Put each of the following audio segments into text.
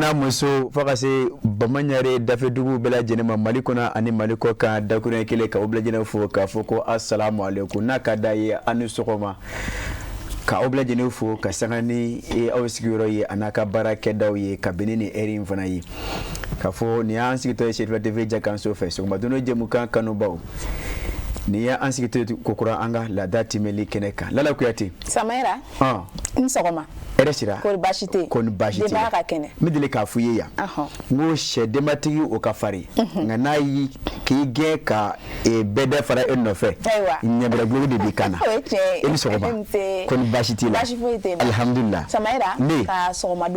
n'a muso, fo ka se Bamaɲare dafɛdugu bɛɛ lajɛlen ma, Mali kɔnɔ ani Mali kɔ kan, dakuruɲɛ kelen, ka aw bɛɛ lajɛlen fo k'a fɔ ko asalamu aleykum, n'a ka d'a ye an ni sɔgɔma, ka aw bɛɛ lajɛlen fo ka sanga ni aw sigiyɔrɔ ye a n'a ka baarakɛdaw ye, kabini ni ɛri in fana ye, k'a fɔ nin y'an sigitɔ ye Cherifila TV jakanso fɛ, sɔgɔma jɛmukan kanubaw, nin y'an sigitɔ ye kokura an ka laada timɛli kɛnɛ kan. Lala Kuyate. Samayira. N sɔgɔma. Hɛrɛ sira? Kɔri baasi tɛ yen? Kɔni baasi tɛ. Denbaya ka kɛnɛ? N bɛ deli k'a f'i ye yan, n ko sɛ denbatigi o ka farin, nka n'a y'i k'i gɛn ka bɛɛ da fara e nɔfɛ, ɲɛbɛrɛ guloki de b'i kan na. O ye tiɲɛ ye. E ni sɔgɔma. Nse. Kɔni baasi t'i la? Baasi foyi tɛ n na. Alihamudulila. Samayira. Ne. Ka sɔgɔma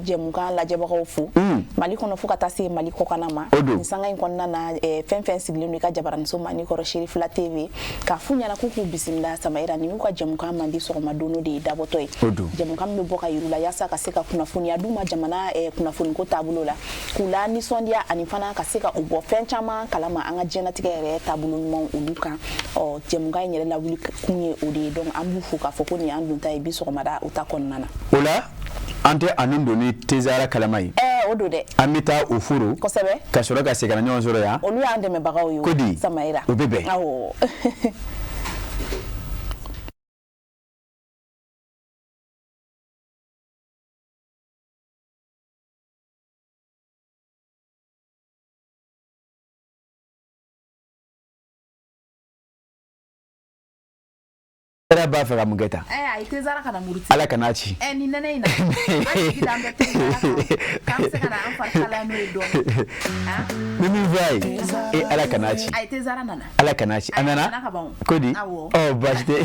jɛmukan lajɛbagaw fo. Mali kɔnɔ fo ka taa se Mali kɔkanna ma. O don. Nin sanga in kɔnɔna na, fɛn fɛn sigilen don i ka jabaraniso ma n'i kɔrɔ Cherifila TV, k'a f'u ɲɛna k'u k'u bisimila. Samayira, nin y'u ka jɛmukan mandi sɔgɔma dono de ye dabɔtɔ ye. O don. Jɛmukan min bɛ bɔ ka yir'u la yaasa ka se ka kunnafoniya d'u ma jamana kunnafoniko taabolo la, k'u la nisɔndiya, ani fana ka se ka u bɔ fɛn caman kalama an ka diɲɛlatigɛ yɛrɛ taabolo ɲumanw olu kan. Ɔ, jɛmukan in yɛrɛ lawuli kun ye o de ye. Donc an b'u fo k'a fɔ ko nin y'an donta ye bi sɔgɔmada o ta kɔnɔna na. O la an tɛ a nun don ni tezara kalama ye. Ɛɛ, o don dɛ. An bɛ taa o foro. Kosɛbɛ. Ka sɔrɔ ka segin ka na ɲɔgɔn sɔrɔ yan. Olu y'an dɛmɛbagaw ye. Ko di? Samayira. O bɛ bɛn. Awɔ. Yɛrɛ b'a fɛ ka mun kɛ tan? Ɛ, ayi, tezara kana muruti. Ala kana ci. Ɛ, nin nɛnɛ in na, an jigi d'an bɛ tezara kan k'an bɛ se ka na an fari kalaya n'o ye dɔɔni. Ni min fɔ a ye, e Ala kana ci. Ayi, tezara nana. Ala kana ci, a nana. Nana ka ban o. Ko di? Awɔ. Ɔ, baasi tɛ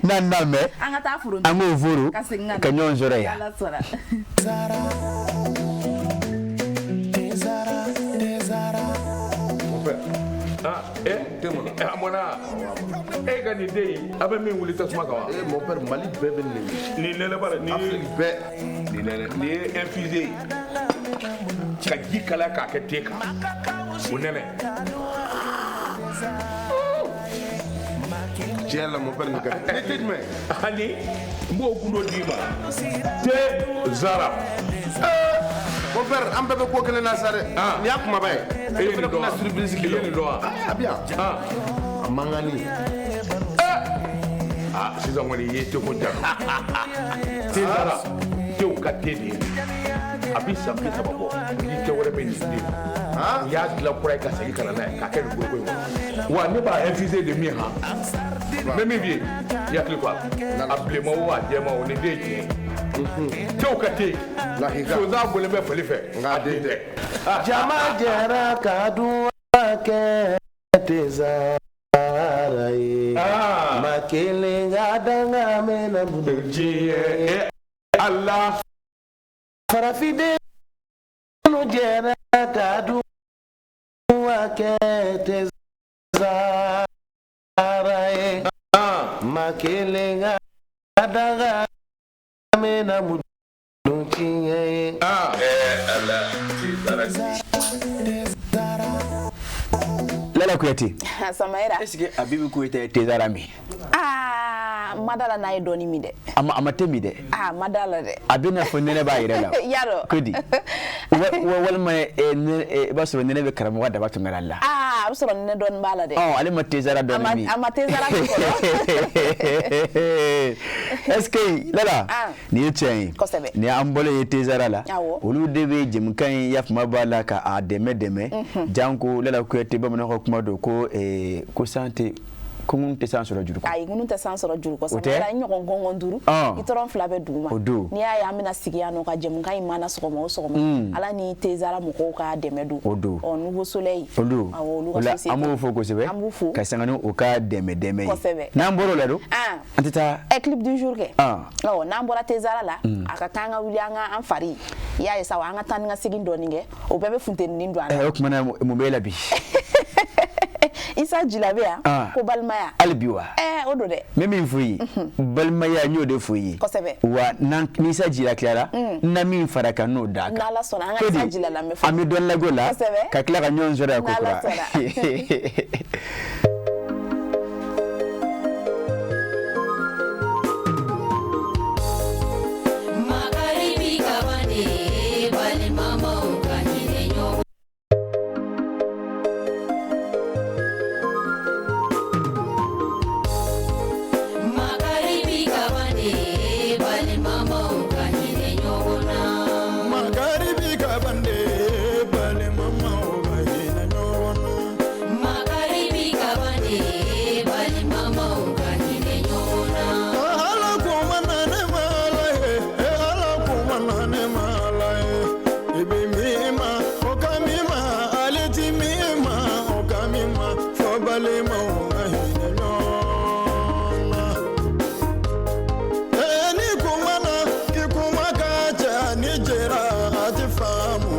n'an n'a mɛn. An ka taa foro. An k'o foro. Ka segin ka na. Ka ɲɔgɔn sɔrɔ yan. Ala sɔnna. Mon père. Ah, eh, eh, a mɔna. E ka nin den in, a bɛ min wuli tasuma kan wa? Eh, mon père, Mali bɛɛ bɛ nin de. Nin nɛnɛ b'a la, nin ye Afrique bɛɛ. Nin nɛnɛ, nin ye infusé ye. Ka ji kalaya k'a kɛ te kan. O nɛnɛ. Tiɲɛ la, mon père, nin ka di. Ne te jumɛn? Ani n b'o gundo d'i ma. Te zara. Mon père, an bɛɛ bɛ ko kelen na sa dɛ. Ah. Nin y'a kumaba ye. E ye Ne nin fana dɔn kun wa? na surprise k'i I ye nin dɔn wa? Ah, a bɛ yan. Ah. A mankanni. Ah, sisan kɔni i ye teko jaabi. Te zara, tew ka te de ye. A bi san 30 bɔ. Ni te wɛrɛ bɛ nin den. U y'a dilan kura ye ka segin ka na n'a ye k'a kɛ nin foroko in kɔnɔ. Wa ne b'a infusé de min han. N bɛ min f'i ye, i hakili to a la. A bilenman o, a jɛman o, nin den ye tiɲɛ ye. Tew ka te. Lahika. Sonsan bɔlen bɛ fali fɛ. Nka a den tɛ. Jama jɛra ka dun kɛ tezara ye. Ah. Ma kelen ka danga mɛnna bolo. Diɲɛ e Ala. Farafiden jɛra ka dun kɛ tezara ye. Ah. Ma kelen ka danga mɛnna bolo tiɲɛ ye. Ah. Eh Ala. Te zara. Lala Kuyate. Samayira. Est ce que Abibu Koyita ye tezara min? Aa, n ma da la n'a ye dɔɔni min dɛ. A ma te min dɛ. Aa, n ma da la dɛ. A bɛ n'a fɔ nɛnɛ b'a yɛrɛ la. Yarɔ. Ko di? Walima i b'a sɔrɔ nɛnɛ bɛ karamɔgɔ Daba Tunkara la. Aa, a bɛ sɔrɔ nɛnɛ dɔɔni b'a la dɛ. Ɔ, ale ma tezara dɔɔni min. A ma tezara min kɔnɔ. Est ce que Lala, Ah. nin ye tiɲɛ ye. Kosɛbɛ. Nin y'an bɔlen ye tezara la. Awɔ. Olu de bɛ jɛmukan in yafama b'a la ka a dɛmɛ dɛmɛ. Janko Lala Kuyate, bamananw ka kuma don ko ko san tɛ ko ŋunu tɛ san sɔrɔ juru kɔ. Ayi, ŋunu tɛ san sɔrɔ juru kɔ. O tɛ? Samayira, n ɲɔgɔn gɔngɔn duuru. Ɔn. I tɔrɔn fila bɛ dugu ma. O don. N'i y'a ye an bɛna sigi yan nɔ ka jɛmukan in mana sɔgɔma o sɔgɔma. Ala ni tezara mɔgɔw ka dɛmɛ don. O don. Ɔ, Nouveau Soleil. O don. Awɔ, olu O ka la société. an b'o fo kosɛbɛ. An b'u fo. Ka sanga ni u ka dɛmɛ dɛmɛ ye. Kosɛbɛ. N'an bɔr'o la don. Ah. An tɛ taa. Ɛ, clip du jour kɛ. Ah. Ɔ, n'an bɔra tezara la, a ka kan an ka wuli an ka an fari. I y'a ye sa wa, an ka taa ni ka segin dɔɔni kɛ. O bɛɛ bɛ funteninin don an na. O tuma na mun b'e la bi? Isa Jila bɛ yan. Ah. Ko balimaya. Hali bi wa? Ɛɛ, o don dɛ. N bɛ min f'i ye, balimaya, n y'o de f'i ye. Kosɛbɛ. Wa n'an ni Isa Jila tilara, n na min fara kan n'o d'a kan. N'Ala sɔnna, an ka Ko di? Isa Jila lamɛn fɔlɔ. An bɛ dɔɔnin lajɛ o la. Kosɛbɛ. Ka tila ka ɲɔgɔn sɔrɔ yan N'Ala kokura. sɔnna. Makari bi kabane balima. Balimaw ka hinɛ ɲɔgɔn na. Ee ni kumana k'i kuma ka ca ni jɛra a ti faamu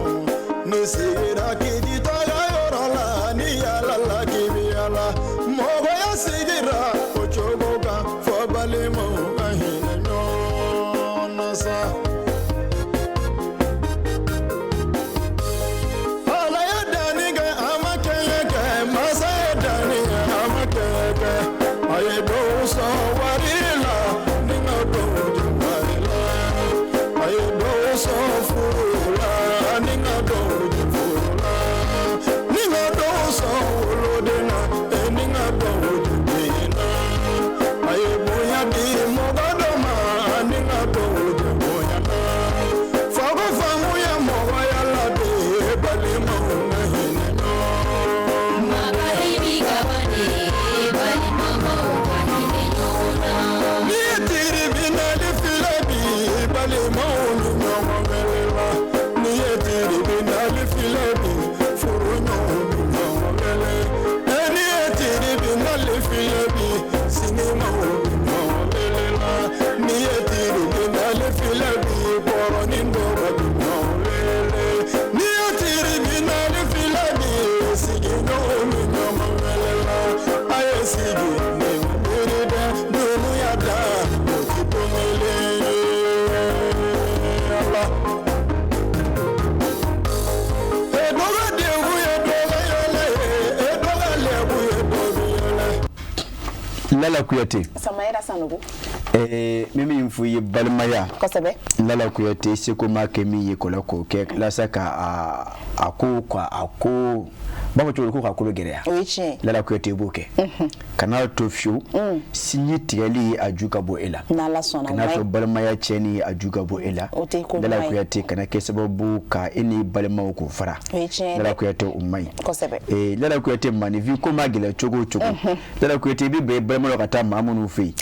ni sigira k'i ti taga yɔrɔ la ni yaala la k'i bi yaala mɔgɔya sigira o cogo kan fo balimaw ka hinɛ ɲɔgɔn na sa. Ala ye danni kɛ a ma kɛɲɛ kɛ masa ye danni kɛ a ma kɛɲɛ kɛ a ye dɔw sɔn wari la ni ka dɔw di wari la a ye dɔw sɔn furu la ni ka dɔw di furu la ni ka dɔw sɔn woloden na ni ka dɔw di den na a ye bonya di mɔgɔ dɔ ma ni ka dɔw di bonya na fago faamuya mɔgɔya la de balimaw ka hinɛ ɲɔgɔn na. Ni ye tiribinali filɛ bi balimaw ni ɲɔgɔn wele la ni ye tiribinali filɛ bi furu ɲɔgɔn ni ɲɔgɔn wele e ni ye tiribinali filɛ bi sinimaw ni ɲɔgɔn wele la ni ye tiribinali filɛ bi kɔrɔnin dɔgɔ ni ɲɔgɔn wele ni ye tiribinali filɛ bi sigiɲɔgɔn ni ɲɔgɔn wele la a ye sigi ni miiri dɛ dunuya da o ti don kelen ye Ala. E dɔ ka degun ye dɔ ka yɛlɛ ye e dɔ ka lɛbu ye dɔ bi yɛlɛ. Lala Kuyate. Samayira Sanogo. Min min fɔ i ye balimaya. Kosɛbɛ. Lala Kuyate seko ma kɛ min ye kɔlɔ k'o kɛ walasa ka a ko ka a ko b'a fɔ cogo di ko ka kolo gɛlɛya. O ye tiɲɛ ye. Lala Kuyate i b'o kɛ. Kana to fiyewu sinji tigɛli a ju ka bɔ e la. N'Ala sɔnna. Kana to balimaya tiɲɛni a ju ka bɔ e la. O tɛ ko ɲuman Lala ye. Kuyate kana kɛ sababu ka e ni balimaw k'o fara. O ye tiɲɛ ye dɛ. Lala Kuyate o man ɲi. Kosɛbɛ. Lala Kuyate maaninfin ko ma gɛlɛn cogo o cogo. Lala Kuyate i bɛ bɛn i balimaw la ka taa maa minnu fɛ yen.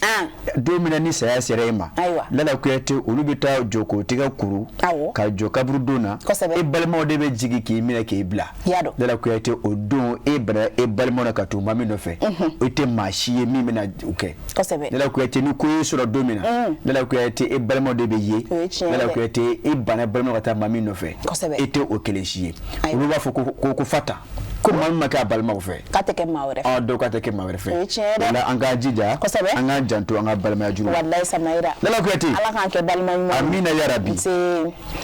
Don min na ni saya sera e ma. Ayiwa. Lala Kuyate olu bɛ taa jɔ k'o tɛgɛ kuru. Awɔ. Ka jɔ kaburudon na. Kosɛbɛ. E balimaw de bɛ jigin k'i minɛ k'i bila. Y'a dɔn. Lala Kuyate o don e bana e balimaw la ka tugu maa min nɔfɛ. E tɛ maa si ye min bɛna o kɛ. Kosɛbɛ. Lala Kuyate ni ko y'i sɔrɔ don min na. Lala Kuyate e balimaw de bɛ ye. O ye tiɲɛ ye Lala dɛ. Kuyate e bana balimaw ka taa maa min nɔfɛ. Kosɛbɛ. E tɛ o kelen si ye. Ayiwa. Olu b'a fɔ ko fata ko maa min ma kɛ a balimaw fɛ. K'a tɛ kɛ maa wɛrɛ fɛ. Dɔw k'a tɛ kɛ maa wɛrɛ fɛ. O ye tiɲɛ ye dɛ. O la an k'an jija. Kosɛbɛ. An k'an janto an ka balimaya juru la. Walayi Samayira. Lala Kuyate. Ala k'an kɛ balima ɲuman ye. Amina yarabi. Nse.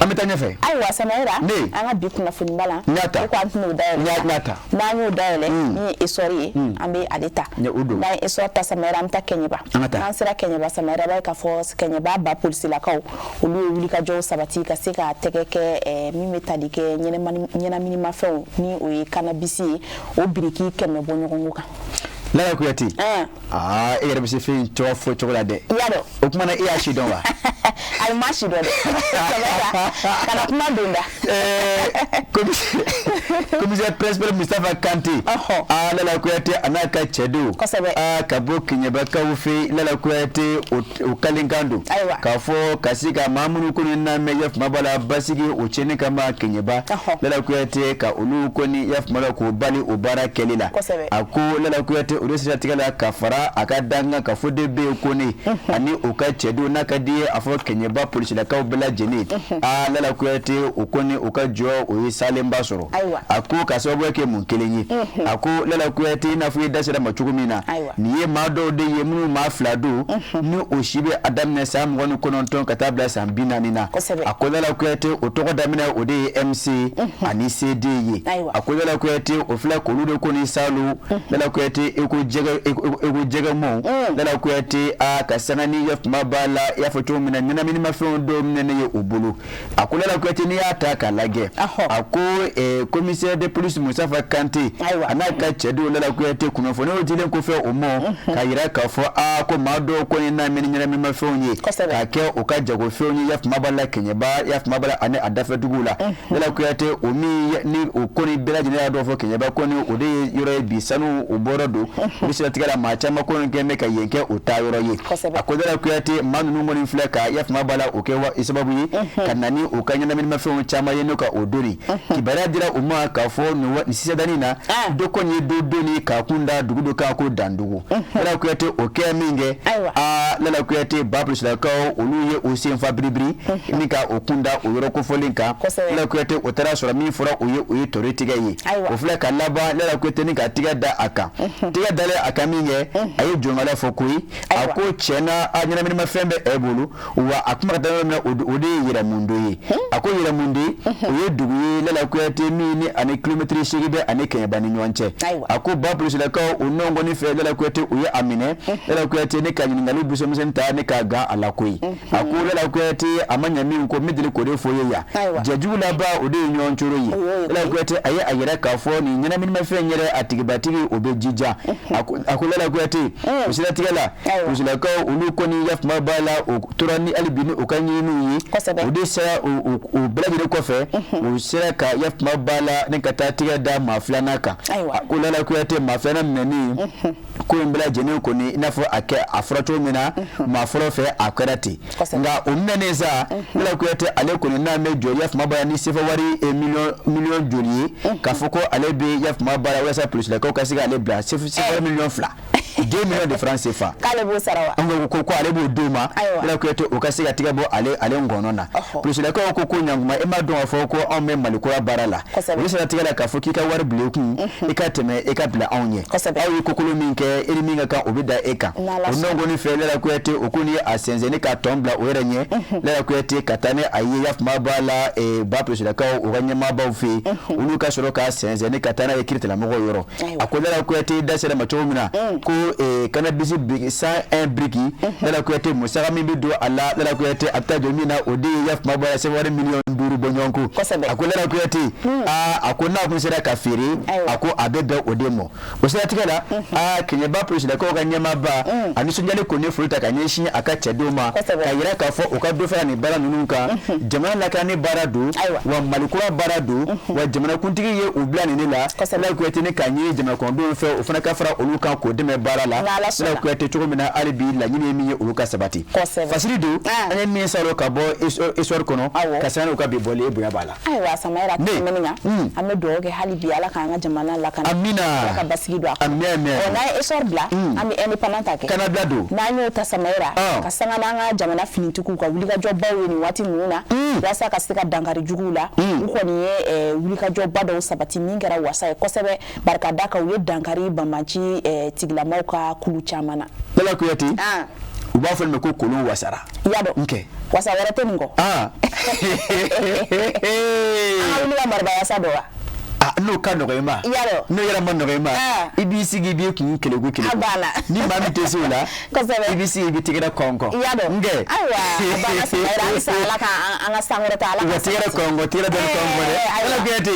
An bɛ taa ɲɛfɛ. Ayiwa Samayira. Ne. An ka bi kunnafoniba la. N y'a ta. O ko an tɛn'o dayɛlɛ. N y'a ta. N'an y'o dayɛlɛ min ye essor ye an bɛ ale ta. Ne, o don. N'an ye essor ta Samayira an bɛ taa Kɛɲɛba. An ka taa. N'an sera Kɛɲɛba Samayira b'a ye k'a fɔ Kɛɲɛba ba polisilakaw olu ye wulikajɔw sabati ka se ka tɛgɛ kɛ min bɛ tali kɛ ɲɛnaminimafɛnw ni o ye cannabis ye o biriki 100 bɔ ɲɔgɔn kan. Lala Kuyate. Aa e yɛrɛ bɛ se fɛn in tɔgɔ fɔ cogo la dɛ. I y'a dɔn. O kuma na e y'a si dɔn wa? Ayi ma si dɔn dɛ. Kana kuma don da. Commissaire principal Mustafa Kante. Aa Lala Kuyate a n'a ka cɛdenw. Kosɛbɛ. Aa ka bɔ Keɲɛbakaw fɛ Lala Kuyate o kalenkan don. Ayiwa. K'a fɔ ka se ka maa minnu kɔni n'a mɛn yafama b'a la basigi o tiɲɛni kama Keɲɛba. Lala Kuyate ka olu kɔni yafama la k'o bali o baara kɛli la. Kosɛbɛ. A ko Lala Kuyate olu siratigɛ la ka fara a ka dankan ka fɔ de bɛ yen ko ne ani o ka cɛdenw n'a ka di ye a fɔ Keɲɛba polisilakaw bɛɛ lajɛlen. Aa Lala Kuyate o kɔni o ka jɔ o ye salenba sɔrɔ. Ayiwa. A ko ka sababu kɛ mun kelen ye. A ko Lala Kuyate i n'a fɔ i da sera ma cogo min na. Ayiwa. Nin ye maa dɔw de ye minnu maa fila don. Ni o si bɛ a daminɛ san 29 ka taa bila san 40 na. Kosɛbɛ. A ko Lala Kuyate o tɔgɔ daminɛ o de ye MC ani CD ye. Ayiwa. A ko Lala Kuyate o filɛ k'olu de kɔni salo. Lala Kuyate e ko jɛgɛmɔw. Lala Kuyate a ka sanga ni yafama b'a la i y'a fɔ cogo min na ɲɛnaminimafɛnw dɔw minɛnen ye u bolo. A ko Lala Kuyate n'i y'a ta k'a lajɛ. A ko commissaire de police Mustafa Kante. Ayiwa. A n'a ka cɛdenw Lala Kuyate kunnafoniw dilen kɔfɛ o ma. K'a yira k'a fɔ aa ko maa dɔw kɔni n'a mɛn ni ɲɛnaminimafɛnw ye. Kosɛbɛ. K'a kɛ u ka jagofɛnw ye yafama b'a la Kɛɲɛba yafama b'a la ani a dafɛduguw la. Lala Kuyate o min ni o kɔni bɛɛ lajɛlen y'a dɔn fɔ Kɛɲɛba kɔni o de ye yɔrɔ ye bi sanu o bɔra don. O siratigɛ la maa caman kɔni kɛn bɛ ka yen kɛ o taa yɔrɔ ye. Kosɛbɛ. A ko Lala Kuyate maa ninnu kɔni filɛ ka yafama b'a b'a la o kɛ sababu ye ka na ni u ka ɲɛnaminimafɛnw caman ye n'o ka o doni kibaruya dira u ma k'a fɔ nin sisadani na dɔ kɔni ye dɔ doni k'a kun da dugu dɔ kan ko Dandugu. Lala Kuyate o kɛ min kɛ, aa Lala Kuyate ba polisilakaw olu ye u senfa biribiri ni ka o kun da o yɔrɔ kofɔlen kan. Lala Kuyate o taara sɔrɔ min fɔra o ye, o ye tori tigɛ ye. O filɛ ka laban Lala Kuyate ni ka tigɛ da a kan. Tigɛ dalen a kan min kɛ, a ye jɔnkala fɔ koyi. A ko tiɲɛ na, a ɲɛnaminimafɛn bɛ e bolo, wa a kuma ka taa yɔrɔ min na, o de ye Yɛrɛmundo ye. A ko Yɛrɛmundo, o ye dugu ye Lala Kuyate min ni ani kilomɛtiri 8 bɛ ani Kɛɲɛba ni ɲɔgɔn cɛ. A ko ba polisilakaw o nɔ kɔni fɛ, Lala Kuyate u ye a minɛ, Lala Kuyate ne ka ɲininkali busanmisɛnnin ta ne ka gan a la koyi. A ko Lala Kuyate a ma ɲɛ min ko n bɛ deli k'o de fɔ ye yan. Jɛjugu laban o de ye ɲɔgɔn coro ye. Lala Kuyate a ye a yɛrɛ k'a fɔ nin ɲɛnaminimafɛn yɛrɛ a tigibatigi o bɛ jija. A ko Lala Kuyate o siratigɛ la, polisilakaw olu kɔni yafama b'a la, o tora ni hali bi ni u ka ɲininiw ye. O de sera o bɛɛ lajɛlen kɔfɛ, u sera ka yafama b'a la ni ka taa tigɛ da maa filanan kan. A ko Lala Kuyate maa filanan minɛni ko in bɛɛ lajɛlen kɔni i n'a fɔ a kɛ a fɔra cogo min na maa fɔlɔ fɛ, a kɛra ten. Nka o minɛnen sa, Lala Kuyate ale kɔni n'a bɛ jɔ yafama b'a la ni sefa wari miliyɔn joli ye, k'a fɔ ko ale bɛ yafama b'a la walasa polisilakaw ka se k'ale bila sefa wari miliyɔn 2, 2 millions de francs CFA. K'ale b'o sara wa? An ko ale b'o d'o ma, Lala Kuyate o ka se ka tigɛ bɔ ale ngɔnɔ na. Polisilakaw ko ɲankuma, e m'a dɔn k'a fɔ ko anw bɛ Mali kura baara la. Olu sera tigɛ la k'a fɔ k'i ka wari bila i kun, i ka tɛmɛ i ka bila anw ɲɛ. Aw ye kokolo min kɛ, e ni min ka kan, o bɛ da e kan. O nɔ kɔni fɛ, Lala Kuyate o kɔni ye a sɛnsɛn ni ka tɔn bila o yɛrɛ ɲɛ. Lala Kuyate ka taa ni a ye yafama b'a la ba polisilakaw u ka ɲɛmaabaw fɛ yen, olu ka sɔrɔ ka sɛnsɛn ni ka taa n'a ye kiiritigɛlamɔgɔw yɔrɔ. A ko Lala Kuyate da sera ma cogo min na ko cannabis 101 briques, Lala Kuyate musaka min bɛ don a la, Lala Kuyate a bɛ taa jɔ min na, o de ye yafama b'a la sefa wari miliyɔn 5 bɔ ɲɔgɔn ko. A ko Lala Kuyate aa a ko n'a kun sera ka feere, a ko a bɛ bɛn o de ma. O siratigɛ la, aa Kɛɲɛba polisilakaw ka ɲɛmaaba a nisɔndiyalen kɔni ye foli ta ka ɲɛsin a ka cɛdenw ma, ka yira k'a fɔ u ka dɔ fara nin baara ninnu kan. Jamana lakanani baara don, wa Mali kura baara don, wa jamanakuntigi ye u bila nin de la. Lala Kuyate ni k'a ɲini jamana kɔnɔdenw fɛ, o fana ka fara olu kan k'o dɛmɛ baara la. Lala Kuyate cogo min na hali bi laɲini ye min ye, olu ka sabati. Fasiri don an ye min sɔrɔ ka bɔ histoire kɔnɔ ka sanga n'u ka bi bɔli ye, bonya b'a la. Ayiwa Samayɛrɛ, a tɛmɛnen kan, an bɛ dugawu kɛ hali bi Ala k'an ka jamana lakana. Amina. Ala ka basigi don a kɔnɔ. Amina, amina. Ɔ, n'an ye histoire bila, an bɛ indépendant ta kɛ. Kana bila don. N'an y'o ta Samayɛrɛ, ka sanga n'an ka jamana finitigiw ka wulikajɔbaw ye nin waati ninnu na, walasa ka se ka dankari juguw la. U kɔni ye wulikajɔba dɔw sabati min kɛra wasa ye kosɛbɛ, barika da kan u ye dankari banbanci tigilamaw ka kulu caman na. Lala Kuyate, u b'a fɔ nin ma ko kolon wasara. I y'a dɔn. N kɛ. Wasa wɛrɛ tɛ nin kɔ. An ka wuli ka marabaya dɔ wa? N'o ka nɔgɔ i ma. I y'a dɔn. N'o yɛrɛ ma nɔgɔ i ma. I b'i sigi i b'i kun keleku keleku. A banna. Ni maa min tɛ se o la. Kosɛbɛ. I b'i sigi i b'i tɛgɛrɛ kɔnkɔn. I y'a dɔn. N kɛ. Ayiwa a banna Samayɛrɛ, halisa Ala ka an ka sankɔrɔta Ala ka. Wa tɛgɛrɛ kɔnkɔn, tɛgɛrɛ dɔɔni kɔnkɔn dɛ. Lala Kuyate,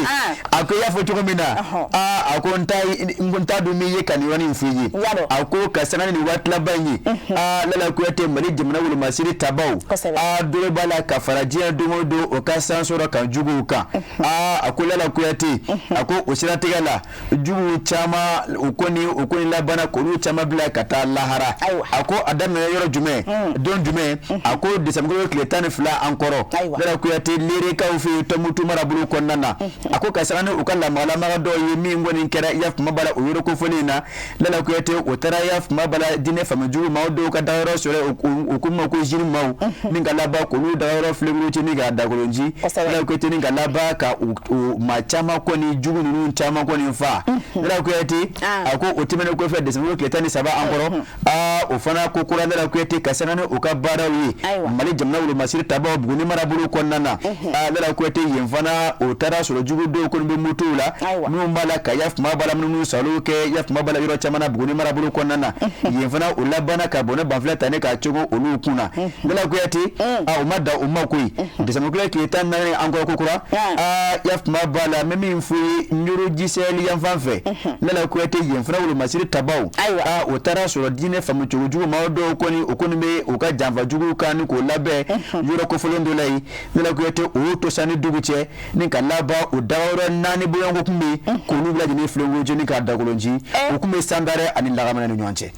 a ko i y'a fɔ cogo min na. Aa a ko n t'a dɔn min ye ka nin yɔrɔnin f'i ye. I y'a dɔn. A ko ka sanga ni nin waati laban in ye. Aa Lala Kuyate, Mali jamana wolomasiri tabaw. Kosɛbɛ. Aa dɔ b'a la ka fara diɲɛ don o don o ka san sɔrɔ kan juguw kan. Aa a ko Lala Kuyate, a ko o siratigɛ la juguw caman u kɔni labanna k'olu caman bila ka taa lahara. A ko a daminɛ yɔrɔ jumɛn, don jumɛn? A ko desanburu tile 12 an kɔrɔ. Lala Kuyate Lerekaw fɛ yen Tɔnbukutu marabolo kɔnɔna na. A ko ka sanga ni u ka lamagalamaga dɔw ye min kɔni kɛra yafama b'a la o yɔrɔ kofɔlen in na. Lala Kuyate o taara yafama b'a la diinɛ faamujugu maaw dɔw ka dagayɔrɔ sɔrɔ, u ko ma ko jiri maaw, min ka laban k'olu dagayɔrɔ filenkuru ci ni k'a dakolon ci. Lala Kuyate ni ka laban ka u maa caman kɔni jugu ninnu caman kɔni fa. Lala Kuyate a ko o tɛmɛnen kɔfɛ desanburu tile 13 an kɔrɔ, aa o fana ko kura Lala Kuyate ka sanga ni u ka baaraw ye Mali jamana wolomasiri tabaw Buguni marabolo kɔnɔna na. Aa Lala Kuyate yen fana o taara sɔrɔ jugu dɔw kɔni bɛ motow la minnu b'a la ka yafama b'a la minnu saliw kɛ yafama b'a la yɔrɔ caman na Buguni marabolo kɔnɔna na. Yen fana o labanna ka bɔnɛ banfula ta ne k'a cogo olu kun na. Lala Kuyate aa o ma dan o ma koyi, desanburu tile 14 an kɔrɔ ko kura, aa yafama b'a la n bɛ min fɔ fo Ɲoro Jisɛli yanfan fɛ, Lala Kuyate, yen fana wolomasiri tabaw, aa, o taara sɔrɔ diinɛ faamucogo jugu maa dɔw kɔni, o kɔni bɛ u ka janfa jugu kan ni k'o labɛn yɔrɔ kofɔlen dɔ la yen. Lala Kuyate, o y'o to sa ni dugu cɛ ni ka laban, o dagayɔrɔ naani bɔɲɔgɔnko tun bɛ yen k'olu bɛɛ lajɛlen filenkolon ci ni k'a dakolon ci. O tun bɛ Sandarɛ ani Lagamana ni ɲɔgɔn cɛ.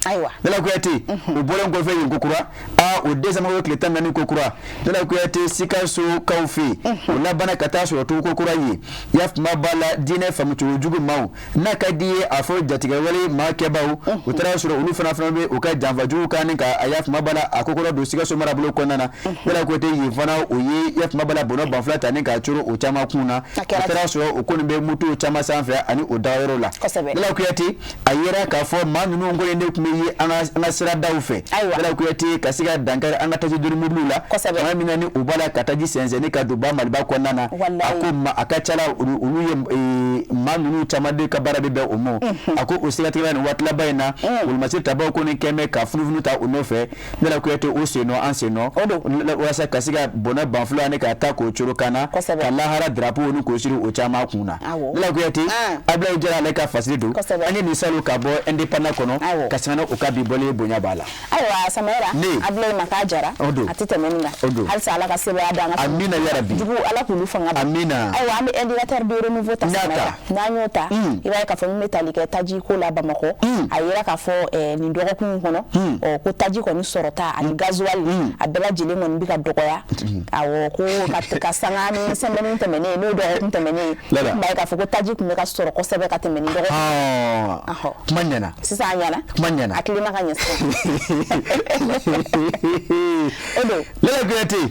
Lala Kuyate, o bɔlen kɔfɛ yen kokura, aa, o décembre tile 14 kokura, Lala Kuyate, Sikasokaw fɛ yen, o labanna ka taa sɔrɔ tugu kokura ye yafuma b'a la diinɛ faamucogo jugu maaw n'a ka di ye a fɔ jatigɛwale maa kɛbaw. O taara sɔrɔ olu fana bɛ u ka janfa jugu kan ni ka a yafuma b'a la a kokɔrɔ don Sikaso marabolo kɔnɔna na. Lala Kuyate, yen fana, o ye yafuma b'a la bɔnɔ banfula ta ni k'a coro o caman kun na. O taara sɔrɔ o kɔni bɛ motow caman sanfɛ ani o dagayɔrɔ la. Lala Kuyate, a yera k'a fɔ maa ninnu kɔni de tun bɛ ye an ka siradaw fɛ, Lala Kuyate, ka se ka dankari an ka taji doni mobiliw la tuma min na ni u b'a la ka taji sɛnsɛnni ka don ba Maliba kɔnɔna na. A ko ma a ka ca la, olu ye maa ninnu caman de ka baara bɛ bɛn o ma. A ko o siratigɛ la, nin waati laban in na, wolomasiri tabaw kɔni kɛn bɛ ka funufunu ta u nɔfɛ, Lala Kuyate, o sen nɔ an sen nɔ, walasa ka se ka bɔnɛ banfula ani ka taa k'o coro kan na, ka lahara drapeau ni k'o siri o caman kun na. Lala Kuyate, Abulayi Jara ale ka fasiri don. An ye nin salo ka bɔ Indépendant kɔnɔ ka sanga o ka bi bɔlen bonya b'a la. Ayiwa Samayɛra, Abulayi ma k'a jara, a tɛ tɛmɛ nin kan. Halisa Ala ka sebaaya d'an ka Amina yarabi. Jugu, Ala k'olu fanga ban. Amina. Ayiwa, an bɛ Indicateur du renouveau ta Samayɛra. N'an y'o ta, i b'a ye k'a fɔ min bɛ tali kɛ taji ko la Bamakɔ, a yera k'a fɔ nin dɔgɔkun in kɔnɔ ko taji kɔni sɔrɔta ani gasoil, a bɛɛ lajɛlen kɔni bɛ ka dɔgɔya. Awɔ, ko ka sanga ni semaine tɛmɛnen, n'o ye dɔgɔkun tɛmɛnen ye, tun b'a ye k'a fɔ ko taji tun bɛ ka sɔrɔ kosɛbɛ ka tɛmɛ nin dɔgɔkun. Kuma ɲɛna. Sisan a ɲɛna. Kuma ɲɛna. A tilenna ka ɲɛ sisan. O don. Lala Kuyate,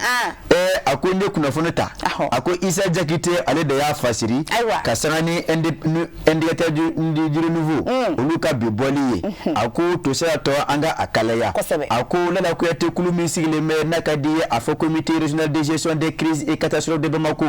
a ko n ye kunnafoni ta. A ko Isa Jakite, ale de y'a fasiri ka sanga ni Indicateur du renouveau olu ka bi bɔli ye. A ko to sera tɔ an ka a kalaya. A ko Lala Kuyate, kulu min sigilen bɛ n'a ka di ye a fɔ Comité régional de gestion des crises et catastrophes de Bamako,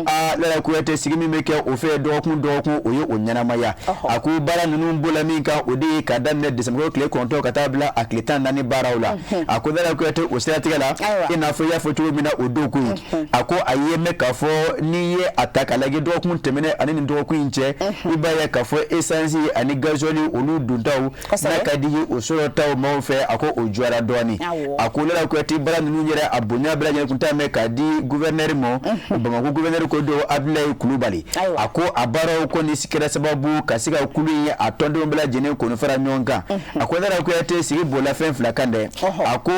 aa, Lala Kuyate, sigi min bɛ kɛ o fɛ dɔgɔkun dɔgɔkun, o ye o ɲɛnamaya. A ko baara ninnu bɔla min kan, o de ye ka daminɛ décembre tile 9 ka taa bila a tile 14 baaraw la. A ko Lala Kuyate, o siratigɛ la, i n'a fɔ i y'a fɔ cogo min na o don ko in, a ko a ye mɛn k'a fɔ n'i ye a ta k'a lajɛ dɔgɔkun tɛmɛnen ani nin dɔgɔkun in cɛ, i b'a ye k'a fɔ essence ani gasoil, olu dontaw n'a ka di ye o sɔrɔtaw maaw fɛ, a ko o jɔra dɔɔnin. A ko Lala Kuyate, baara ninnu yɛrɛ a bonya bɛɛ lajɛlen tun t'a mɛn k'a di gouverneur ma, Bamakɔ gouverneur ko don Abdoulaye Kulubali. A ko a baaraw kɔni kɛra sababu ka se ka kulu in a tɔndenw bɛɛ lajɛlen kɔni fara ɲɔgɔn kan. A ko Lala Kuyate, sigi bolila fɛn fila kan dɛ. A ko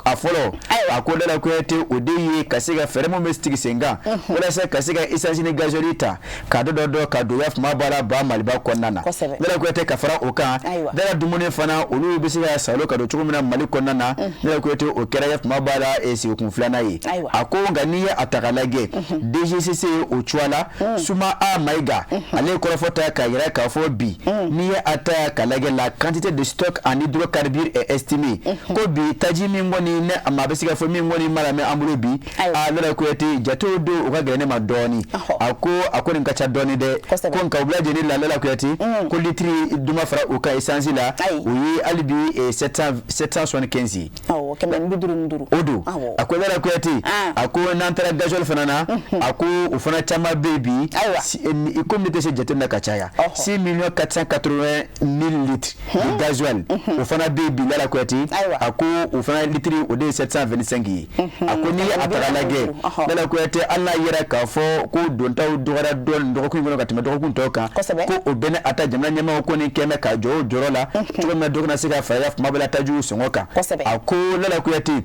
a fɔlɔ, a ko Lala Kuyate, o de ye ka se ka fɛɛrɛ min bɛ sigi sen kan walasa ka se ka essence ni gasoil ta ka dɔ dɔ ka don yafuma b'a la ba Maliba kɔnɔna na. Lala Kuyate, ka fara o kan, dala dumuni fana, olu bɛ se ka salo ka don cogo min na Mali kɔnɔna na, Lala Kuyate, o kɛra yafuma b'a la sigikun filanan ye. A ko nka n'i ye a ta k'a lajɛ, DGCC o cogoya la, Suma A Mayiga, ale ye kɔrɔfɔ ta k'a yira k'a fɔ bi, n'i ye a ta k'a lajɛ, la quantité de stock en hydrocarbures est estimée, ko bi taji min kɔni ne a ma bɛ se ka fɔ min kɔni mara mɛ an bolo bi, aa, Lala Kuyate, jatew don o ka gɛlɛn ne ma dɔɔnin. A ko nin ka ca dɔɔnin dɛ. Ko nka u bɛɛ lajɛlen la, Lala Kuyate, ko litiri duma fara o kan essence la, o ye hali bi 775 ye. 155. O don. A ko Lala Kuyate, a ko n'an taara gasoil fana na, a ko o fana caman bɛ yen bi, komi ne tɛ se jate na ka caya, 6 millions 480 mille litres de gasoil, o fana bɛ yen bi. Lala Kuyate, a ko o fana litiri, o de ye 725 ye. A ko n'i ye a ta k'a lajɛ, Lala Kuyate, hali n'a yera k'a fɔ ko dontaw dɔgɔyara dɔɔnin dɔgɔkun in kɔnɔ ka tɛmɛ dɔgɔkun tɔw kan, ko o bɛɛ n'a ta, jamana ɲɛmaaw kɔni kɛn bɛ ka jɔ o jɔyɔrɔ la cogo min na dɔ kana se ka fara kuma bɛɛ la tajiw sɔngɔ kan. A ko Lala Kuyate,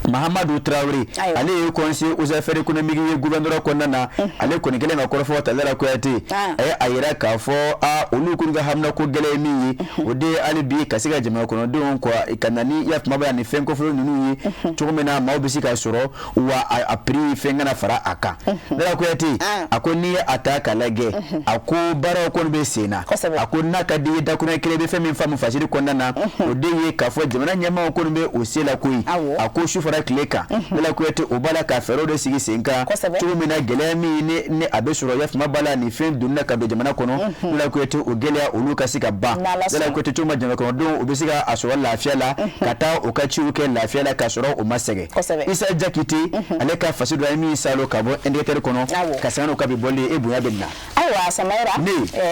Mahamadu Tarawele, ale ye conseiller aux affaires économiques ye gouvernorat kɔnɔna na, ale kɔni kɛlen ka kɔrɔfɔ ta. Lala Kuyate, a ye a yira k'a fɔ a olu kɔni ka hamina ko gɛlɛn ye min ye, o de ye hali bi ka se ka jamana kɔnɔdenw kɔ ka na ni ya kuma bɛ ni fɛn kɔfɛlen ninnu ye cogo min na maaw bɛ se ka sɔrɔ wa a prix fɛn kana fara a kan. Lala Kuyate, a ko n'i ye a ta k'a lajɛ, a ko baaraw kɔni bɛ sen na. A ko n'a ka di ye, dakuruɲɛ kelen bɛ fɛn min faamu fasiri kɔnɔna na, o de ye k'a fɔ jamana ɲɛmaaw kɔni bɛ o se la koyi. A ko su fara fara tile kan, Lala Kuyate, o b'a la ka fɛɛrɛw de sigi sen kan cogo min na gɛlɛya min ni a bɛ sɔrɔ yafama b'a la nin fɛn donni na ka don jamana kɔnɔ, Lala Kuyate, o gɛlɛya olu ka se ka ban, Lala Kuyate, cogo min jamana kɔnɔdenw u bɛ se ka a sɔrɔ lafiya la ka taa u ka ciw kɛ lafiya la k'a sɔrɔ u ma sɛgɛn. Isa Jakite, ale ka fasi dɔ ye min salo ka bɔ Indicateur kɔnɔ ka sanga n'o ka bi bɔli e bonya bɛ nin na. Ayiwa Samayira,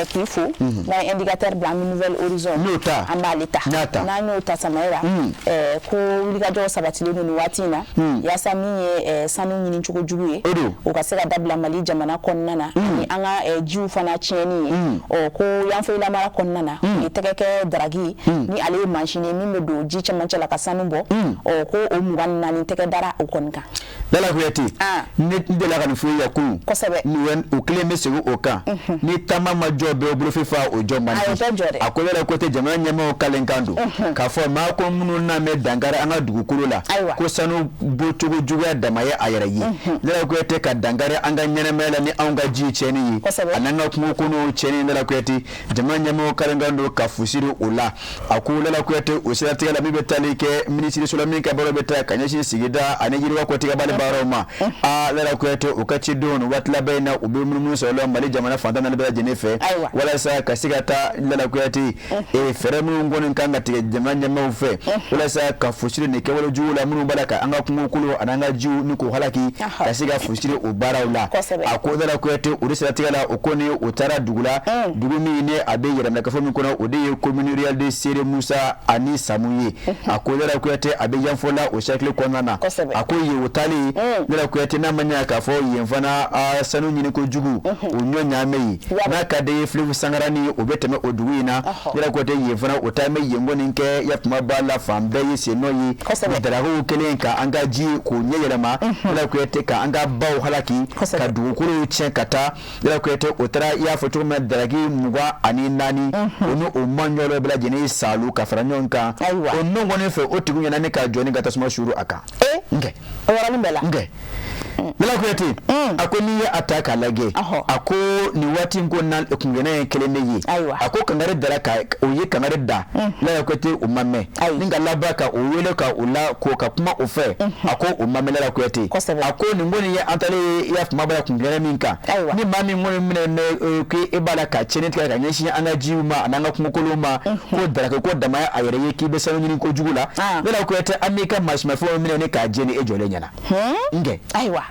k'i fo. N'an ye Indicateur bila, an bɛ Nouvel Horizon, n'o ta, an b'ale ta. N'a ta, n'an y'o ta Samayira, ko wulikajɔw sabatilen don nin waati in na yaasa min ye sanu ɲini cogo jugu ye, o ka se ka dabila Mali jamana kɔnɔna na, ani an ka jiw fana tiɲɛni ye. Ɔ ko Yanfolila mara kɔnɔna na, u ye tɛgɛ kɛ daragi ni ale ye mansin ye min bɛ don ji cɛmancɛ la ka sanu bɔ. Ɔ ko o 24 tɛgɛ dara o kɔni kan. Lala Kuyate, ne delila ka nin fɔ i ye kunun. O kelen bɛ segin o kan. Ni taama ma jɔ bɛɛ bolofin fa, o jɔ man di. A ko Lala Kuyate, jamana ɲɛmaaw kalen kan don k'a fɔ maa ko minnu n'a bɛ dankari an ka dugukolo la, ko sanu bɔcogo juguya dama ye a yɛrɛ ye, Lala Kuyate, ka dankari an ka ɲɛnamaya la ni anw ka ji tiɲɛni ye ani an ka kungo kɔnɔw tiɲɛni. Lala Kuyate, jamana ɲɛmaaw kalen kan don ka fusiri o la. A ko Lala Kuyate, o siratigɛ la, min bɛ tali kɛ minisiriso la min ka baaraw bɛ taa ka ɲɛsin sigida ani yiriwa kɔtigɛbali baaraw ma, aa Lala Kuyate, u ka cidenw nin waati laban in na, u bɛ munumunu sɔrɔ Mali jamana fantan naani bɛɛ lajɛlen fɛ walasa ka se ka taa, Lala Kuyate, fɛɛrɛ minnu kɔni kan ka tigɛ jamana ɲɛmaaw fɛ walasa ka fusiri nin kɛwale jugu la minnu b'a la ka an ka kungokolo ani an ka jiw ni k'o halaki, ka se ka fusiri o baaraw la. A ko Lala Kuyate, o de siratigɛ la, o kɔni o taara dugu la, dugu min ni a bɛ yɛrɛminɛkafo min kɔnɔ, o de ye commune rurale de Sere Musa ani Samu ye. A ko Lala Kuyate, a bɛ Yanfola o cercle kɔnɔna na. A ko yen o taalen, Lala Kuyate, n'a ma ɲɛ k'a fɔ yen fana sanu ɲini kojugu o ɲɔ ɲaamɛ ye n'a ka di ye, fleuve Sangarani o bɛ tɛmɛ o dugu in na. Lala Kuyate, yen fana o taa bɛ yen kɔni kɛ yakuma b'a la fan bɛɛ ye sen nɔ ye darakow kɛlen ka an ka ji k'o ɲɛ yɛlɛma, Lala Kuyate, ka an ka baw halaki ka dugukolow tiɲɛ ka taa. Lala Kuyate, o taara i y'a fɔ cogo min na, daraki 24, o ni o maɲɔlɔ bɛɛ lajɛlen saalu ka fara ɲɔgɔn kan. O nɔ kɔni fɛ, o tigiw ɲɛna ni ka jɔ ni ka tasuma suuru a kan. Nkɛ o yɔrɔnin bɛɛ la. Nkɛ Lala Kuyate, a ko n'i ye a ta k'a lajɛ, a ko nin waati in ko na kungɛnɛ ye kelen de ye. A ko kangari dara ka o ye kangari da, Lala Kuyate, o ma mɛn ni ka laban ka o wele ka o la ko ka kuma o fɛ, a ko o ma mɛn. Lala Kuyate, a ko nin kɔni ye an taalen ye i y'a kuma b'a la kungɛnɛ min kan, ni maa min kɔni minɛ bɛ k'e b'a la ka tiɲɛni tigɛ ka ɲɛsin an ka jiw ma ani an ka kungokolow ma, ko daraki ko dama ye a yɛrɛ ye k'i bɛ sanu ɲini kojugu la, Lala Kuyate, an b'i ka masimafɛnw minɛ ni k'a jeni e jɔlen ɲɛna. Nkɛ ayiwa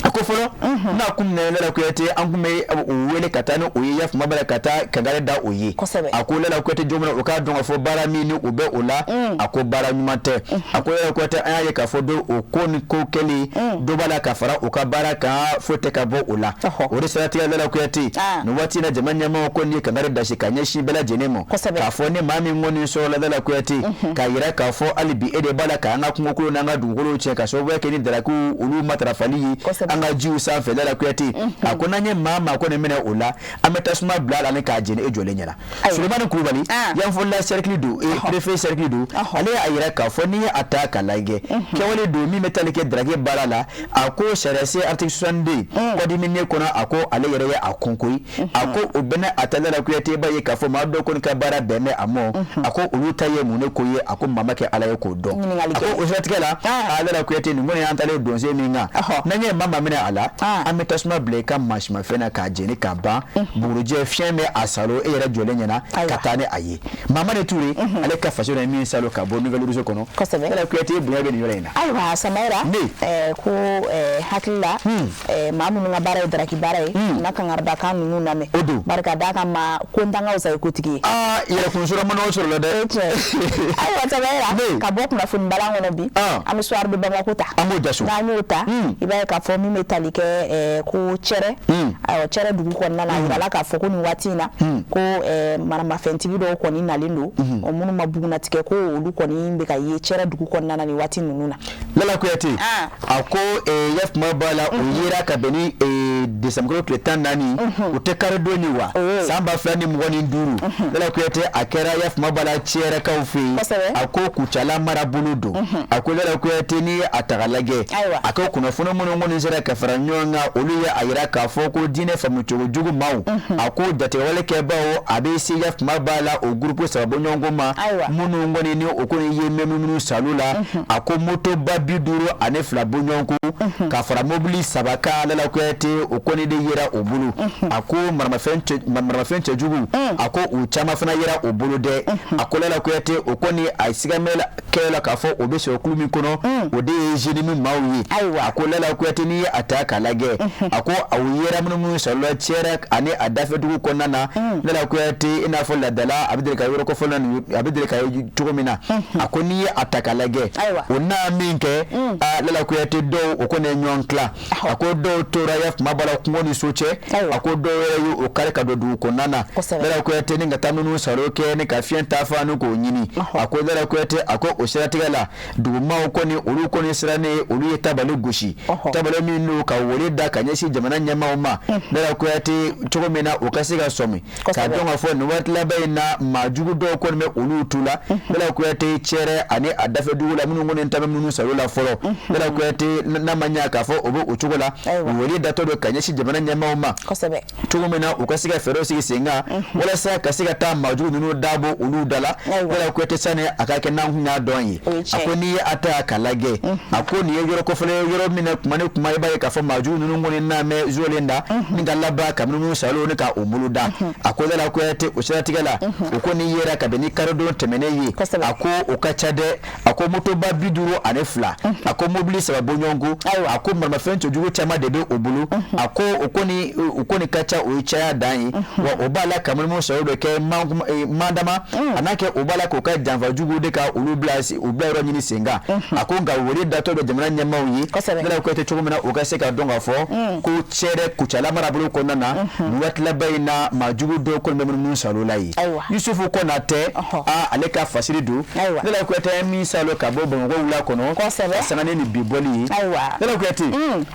a ko fɔlɔ n'a kun minɛ, Lala Kuyate, an kun bɛ o wele ka taa ni o ye yafama b'a la ka taa kangari da o ye. A ko Lala Kuyate, jɔn min na o k'a dɔn k'a fɔ baara min ni o bɛ o la, a ko baara ɲuman tɛ. A ko Lala Kuyate, an y'a ye k'a fɔ don o ko ni ko kɛlen dɔ b'a la ka fara u ka baara kan, foyi tɛ ka bɔ o la. O de siratigɛ, Lala Kuyate, nin waati in na, jamana ɲɛmɔgɔ ko nin ye kangari dasi ka ɲɛsin bɛɛ lajɛlen ma k'a fɔ ni maa min kɔni sɔrɔla, Lala Kuyate, k'a yira k'a fɔ hali bi e de b'a la k'an ka kungokolo n'an ka dugukolow tiɲɛ ka sababuya kɛ ni darakiw olu matarafali ye an ka jiw sanfɛ, Lala Kuyate, a ko n'an ye maa maa kɔni minɛ o la, an bɛ tasuma bila a la ni k'a jeni e jɔlen ɲɛna. Sulemani Kulubali, Yanfolila cercle don, préfet cercle don, ale y'a yira k'a fɔ n'i ye a ta k'a lajɛ, kɛwale don min bɛ tali kɛ daraki baara la. A ko sariya sen article 62 code minier kɔnɔ, a ko ale yɛrɛ ye a kɔnko ye. A ko o bɛɛ n'a ta, Lala Kuyate, i b'a ye k'a fɔ maa dɔw kɔni ka baara bɛn bɛ a ma. A ko olu ta ye mun ne ko ye? A ko maa ma kɛ Ala ye k'o dɔn. A ko o siratigɛ la, a Lala Kuyate, nin kɔni y'an taalen donsen min kan, n'an ye maa maa minɛ a la, an bɛ tasuma bila i ka mansimafɛn na k'a jeni k'a ban, bugurijɛ fiɲɛ bɛ a salo e yɛrɛ jɔlen ɲɛna ka taa ni a ye. Mamadi Ture, ale ka faso ye min salo ka bɔ Nouvel Horizon kɔnɔ. Lala Kuyate, bonya bɛ nin yɔrɔ in na. Ayiwa Samayira, ko hakili la maa minnu ka baara ye daraki baara ye, na kangaridakan ninnu lamɛn. O don. Bari ka d'a kan maa ko n ka fisa i kotigi ye. Aa, yɛrɛkun sɔrɔ man nɔgɔ sɔrɔ la dɛ. O tiɲɛ. Ayiwa Samayira, ka bɔ kunnafoni balan kɔnɔ bi, an bɛ Soir de Bamako ta. An b'o jaso. N'an y'o ta, i b'a ye k'a fɔ min bɛ tali kɛ ko Cɛrɛ, ayiwa Cɛrɛ dugu kɔnɔna na, a yirala k'a fɔ ko nin waati in na, ko maramafɛntigi dɔw kɔni nalen don, o minnu ma bugunnatigɛ, ko olu kɔni bɛ ka ye Cɛrɛ dugu kɔnɔna na nin waati ninnu na. Lala Kuyate, a ko yafama b'a la, o yera ka bɛn ni décembre tile 14, o tɛ kari don ni wa san 2025. Lala Kuyate, a kɛra yafama b'a la Cɛrɛkaw fɛ yen. A ko Kucala marabolo don. A ko Lala Kuyate, n'i ye a ta k'a lajɛ, a ko kunnafoni minnu kɔni sera ka fara ɲɔgɔn kan, olu ye a yira k'a fɔ ko diinɛ faamucogo jugu maaw, a ko jatigɛwalekɛbaw a bɛ se ya kuma b'a la o groupe 3 bɔɲɔgɔnko ma, minnu kɔni ni o kɔni ye mɛnminnu salu la. A ko motoba 52 bɔɲɔgɔnko ka fara mobili 3 kan, Lala Kuyate, o kɔni de yera o bolo. A ko maramafɛn cɛjugu, a ko u caman fana yera o bolo dɛ. A ko Lala Kuyate, o kɔni a sigamɛ kɛ la k'a fɔ o bɛ sɔrɔ kulu min kɔnɔ, o de ye JNIM maaw ye. A ko Lala Kuyate, n'i ye a ta k'a lajɛ, a ko aw yera minnu sɔrɔla Cɛrɛ ani a dafɛ dugu kɔnɔna na, Lala Kuyate, i n'a fɔ ladala a bɛ deli ka yɔrɔ kofɔla nin, a bɛ deli ka ye cogo min na. A ko n'i ye a ta k'a lajɛ, o n'a min kɛ, a Lala Kuyate, dɔw o kɔni ye ɲɔgɔn tila. A ko dɔw tora ya kuma b'a la kungo ni so cɛ, a ko dɔw yɛrɛ y'o kari ka don dugu kɔnɔna na, Lala Kuyate, ni ka taa minnu saro kɛ ni ka fiɲɛ ta fan ni k'o ɲini. A ko Lala Kuyate, a ko o siratigɛ la, dugumaw kɔni olu kɔni sirannen, olu ye tabali gosi, tabali min n'u ka wele da ka ɲɛsin jamana ɲɛmaaw ma, Lala Kuyate, cogo min na u ka se ka sɔmi k'a dɔn k'a fɔ nin waati laban in na, maa jugu dɔw kɔni bɛ olu tu la, Lala Kuyate, Cɛrɛ ani a dafɛ dugu la, minnu kɔni ta bɛ minnu saro la fɔlɔ, Lala Kuyate, n'a ma ɲɛ k'a fɔ o bɛ o cogo la, wele datɔ don ka ɲɛsin jamana ɲɛmaaw ma, cogo min na u ka se ka fɛɛrɛw sigi sen kan walasa ka se ka taa maajugu ninnu dabɔ olu da la, Lala Kuyate, sani a ka kɛ n'an kun y'a dɔn ye. A ko n'i ye a ta k'a lajɛ, a ko nin ye yɔrɔ kofɔlen ye, yɔrɔ min na kuma ni kuma i b'a ye k'a fɔ maajugu ninnu kɔni n'a mɛn zolen da ni ka laban ka minnu salo ni ka o bolo da. A ko Lala Kuyate, o siratigɛ la, o ko n'i yera ka bɛn ni karidon tɛmɛnen ye, a ko o ka ca dɛ. A ko motoba 52, a ko mobili 3 bɔɲɔgɔnko, a ko maramafɛn cɛjugu caman de bɛ o bolo. A ko o kɔni ka ca, o ye caya dan ye, wa o b'a la ka minnu salo de kɛ mandama, a n'a kɛ o b'a la k'o ka janfa jugu de ka olu bila u bila yɔrɔ ɲini sen kan. A ko nka wele datɔ bɛ jamana ɲɛmaaw ye, Lala Kuyate, cogo min na u ka se ka dɔn k'a fɔ ko Cɛrɛ Kucala marabolo kɔnɔna na, nin waati laban in na, maa jugu dɔw kɔni bɛ minnu salo la ye. Yusufu Konatɛ, ale ka fasiri don, Lala Kuyate, min salo ka bɔ Bamakɔ wula kɔnɔ ka sanga ni bi bɔli ye. Lala Kuyate,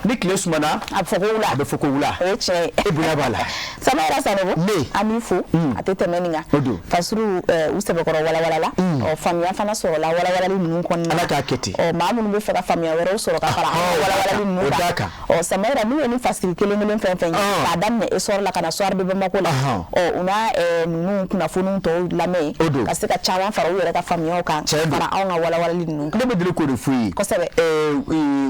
ni tile sumana, a bɛ fɔ ko wula, a bɛ fɔ ko wula, o ye tiɲɛ ye, e bonya b'a la. Samayira Sanogo, an b'i fo, a tɛ tɛmɛ nin kan. Fasiriw u sɛbɛkɔrɔ walawala la, ɔ faamuya fana sɔrɔla walawalali ninnu kɔnɔna na. Ala k'a kɛ ten. Ɔ maa minnu bɛ fɛ ka faamuya wɛrɛw sɔrɔ ka fara walawalali ninnu kan, ɔ Samayira, n'u ye ni fasiri kelen kelen fɛn fɛn ye k'a daminɛ Essor la ka na Soir de Bamako la, ɔ u n'a ninnu kunnafoniw tɔw lamɛn ka se ka caman fara u yɛrɛ ka faamuyaw kan, fara anw ka walawalali ninnu kan. Ne bɛ deli k'o de f'u ye. Kosɛbɛ.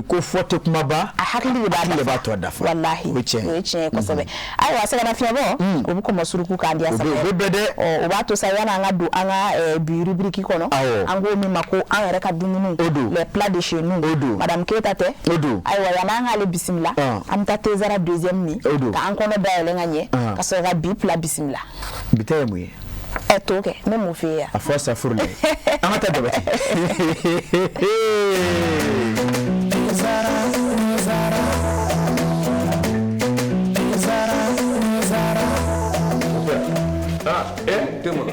Ko fɔ tɛ kumaba, a hakili de b'a tɔ dafa. Walahi, o ye tiɲɛ ye. O ye tiɲɛ ye kosɛbɛ. Ayiwa, sɛgɛnnafiɲɛbɔ, o bɛ kɔmɔ suruku k'an diya Samayira. O bɛ bɛn dɛ. Ɔ o b'a to sa yanni an ka don an ka bi rubrique kɔnɔ, an k'o min ma ko an yɛrɛ ka dumuniw, les plats de chez nous. O don. Madame Keyita tɛ. O don. Ayiwa, yanni an k'ale bisimila, an bɛ taa Tezara deuxième min, k'an kɔnɔ dayɛlɛ ka ɲɛ, ka sɔrɔ ka bi plat bisimila. Bi ta ye mun ye? Ɛ to kɛ, ne m'o f'i ye yan. A fɔ safurulayi. An ka taa Jabate.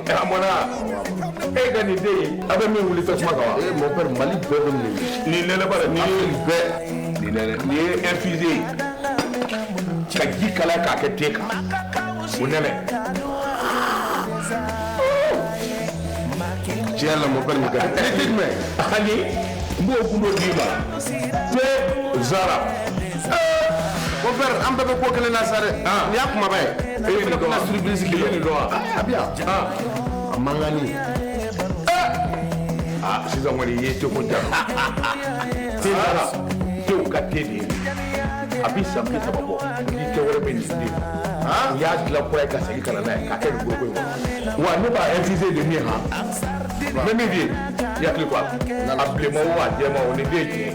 A mɔna e ka nin den ye, a bɛ min wuli tasuma kan wa? Mon père, Mali bɛɛ bɛ nin. Nin nɛnɛ bara, nin ye bɛɛ, nin nɛnɛ, nin ye infusé ye ka ji kalaya k'a kɛ te kan, o nɛnɛ. Tiɲɛ la, mon père, nin ka di. Ne tɛ jumɛn? Ani n b'o gundo d'i ma. Te Zara. Mon père, an bɛɛ bɛ ko kelen na sa dɛ. Nin y'a kumaba ye. E ye nin dɔn wa? Surprise E ye nin dɔn wa? A bɛ yan. A mankanni. Ah, sisan kɔni i ye teko ja. Te Zara, tew ka te de ye. A bɛ san 30 bɔ, ni tɛ wɛrɛ bɛ nin den. U y'a dilan kura ye ka segin ka na n'a ye k'a kɛ nin foroko in kɔnɔ. Wa ne b'a infusé de min han. N bɛ min f'i ye, i hakili to a la. A bilenman o a jɛman o, nin den ye tiɲɛ ye.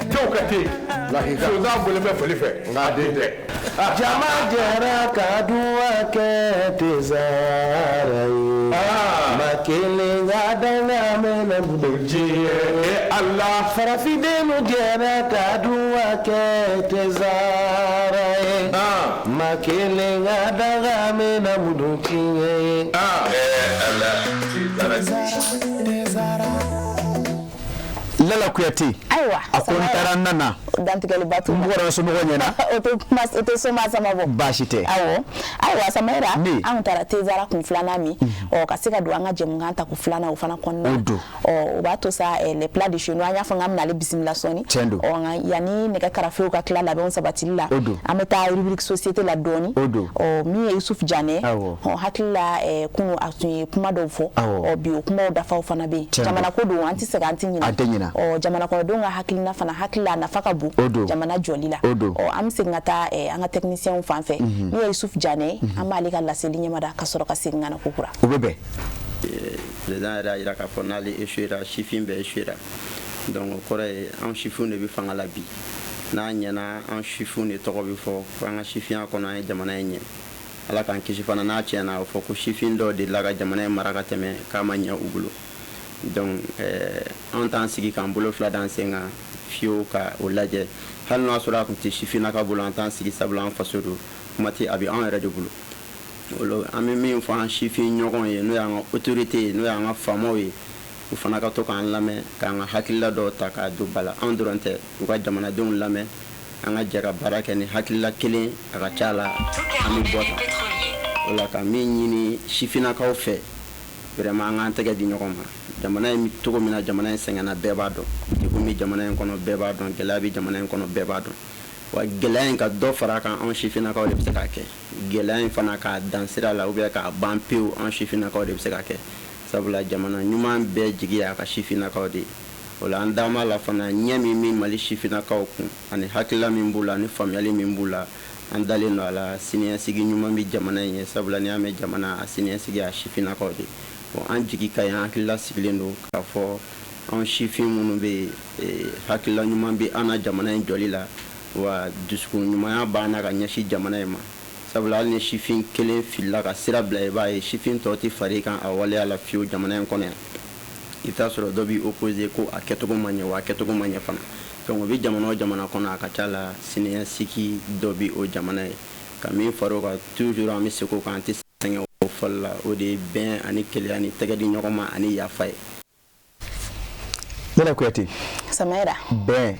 Tew ka te. Sonsan bɔlen bɛ fali fɛ, nka a den tɛ. Jama jɛra ka duwa kɛ Tezara ye. Ma kelen ka danga mɛnɛ Diɲɛ Ala. Farafindenw jɛra ka duwa kɛ Tezara ye. Ma kelen ka danga mɛnɛ mudu tiɲɛ ye. Ala. Lala Kuyate. Ayiwa. Ayiwa, a ko n taara n nana. Dantigɛliba t'o n la. bɔra n somɔgɔw ɲɛna. O tɛ kuma, o tɛ soma sama bɔ. Baasi tɛ. Awɔ, ayiwa Samayira, Ne. an taara Tezara kun filanan min, ɔ, ka se ka don an ka jɛmukan ta kun filanan o fana kɔnɔna O don. Ɔ, o b'a to sa, les plats de chez nous, an y'a fɔ k'an bɛna ale bisimila sɔɔni. Tiɲɛ don. Ɔ, nka yanni nɛgɛ karafew ka tila labɛnw sabatili la, O don. an bɛ taa rubrique société la dɔɔni. O don. Ɔ, min ye Yusuf Janɛ, Awɔ. ɔ, hakili la, kunu a tun ye kuma dɔw fɔ. Awɔ. Ɔ, bi o kumaw dafaw fana bɛ yen. Tiɲɛ don. Jamana ko don, an tɛ segin, an tɛ ɲinɛ. An tɛ ɲinɛ. Ɔ, jamana kɔnɔdenw ka hakilina fana, hakili la, a nafa ka bon O don. jamana jɔli la. O don. Ɔ, an bɛ segin ka taa an ka technicien fan fɛ, min ye Yusuf Janɛ, an b'ale ka laseli ɲɛmada ka sɔrɔ ka segin ka na kokura. O bɛ bɛn. Président yɛrɛ y'a jira k'a fɔ n'ale échouera, sifin bɛɛ échouera. Donc o kɔrɔ ye anw sifinw de bɛ fanga la bi. N'a ɲɛna, an sifinw de tɔgɔ bɛ fɔ ko an ka sifinya kɔnɔ an ye jamana in ɲɛ. Ala k'an kisi fana, n'a tiɲɛna, a bɛ fɔ ko sifin dɔw delila ka jamana in mara ka tɛmɛ k'a ma ɲɛ u bolo. Donc an t'an sigi k'an bolo fila d'an sen kan fiyewu ka o lajɛ. Hali n'o y'a sɔrɔ a tun tɛ sifinnaka bolo, an t'an sigi, sabula an faso don, kuma tɛ, a bɛ anw yɛrɛ de bolo. Olu an bɛ min fɔ an sifin ɲɔgɔn ye, n'o y'an ka autorité ye, n'o y'an ka faamaw ye, u fana ka to k'an lamɛn, k'an ka hakilila dɔw ta k'a don ba la. Anw dɔrɔn tɛ, u ka jamanadenw lamɛn, an ka jɛ ka baara kɛ ni hakilila kelen. A ka ca la, an bɛ bɔ tan o la. Ka min ɲini sifinnakaw fɛ, vraiment, an k'an tɛgɛ di ɲɔgɔn ma. Jamana in cogo min na, jamana in sɛgɛnna, bɛɛ b'a dɔn. Degun bɛ jamana in kɔnɔ, bɛɛ b'a dɔn. Gɛlɛya bɛ jamana in kɔnɔ, bɛɛ b'a dɔn. Wa gɛlɛya in, ka dɔ fara a kan, anw sifinnakaw de bɛ se k'a kɛ. Gɛlɛya in fana, k'a dan sira la ou bien k'a ban pewu, anw sifinnakaw de bɛ se k'a kɛ, sabula jamana ɲuman bɛɛ jigi y'a ka sifinnakaw de ye. O la, an dama la fana, ɲɛ min bɛ Mali sifinnakaw kun, ani hakilila min b'u la, ani faamuyali min b'u la, an dalen don a la, siniɲɛsigi ɲuman bɛ jamana in ye, sabula n'i y'a mɛn jamana, a siniɲɛsigi a sifinnakaw de ye. Bon, an jigi ka ɲi, an hakilila sigilen don k'a fɔ anw sifin minnu bɛ yen, hakilila ɲuman bɛ an na jamana in jɔli la, wa dusukun ɲumanya b'an na ka ɲɛsin jamana in ma, sabula hali ni sifin kelen filila ka sira bila, i b'a ye sifin tɔ tɛ far'i kan a waleya la fiyewu. Jamana in kɔnɔ yan, i bɛ taa sɔrɔ dɔ b'i opposé ko a kɛcogo ma ɲɛ, wa a kɛcogo ma ɲɛ fana. Donc o bɛ jamana o jamana kɔnɔ, a ka ca la, siniɲɛsigi dɔ bɛ o jamana ye. Ka min fara o kan, toujours an bɛ segin o kan, an tɛ sɛgɛn o fɔli la, o de ye bɛn ani kelenya ni tɛgɛ di ɲɔgɔn ma ani yafa ye. Nɛnɛ Kuyate. Samayira. Bɛn,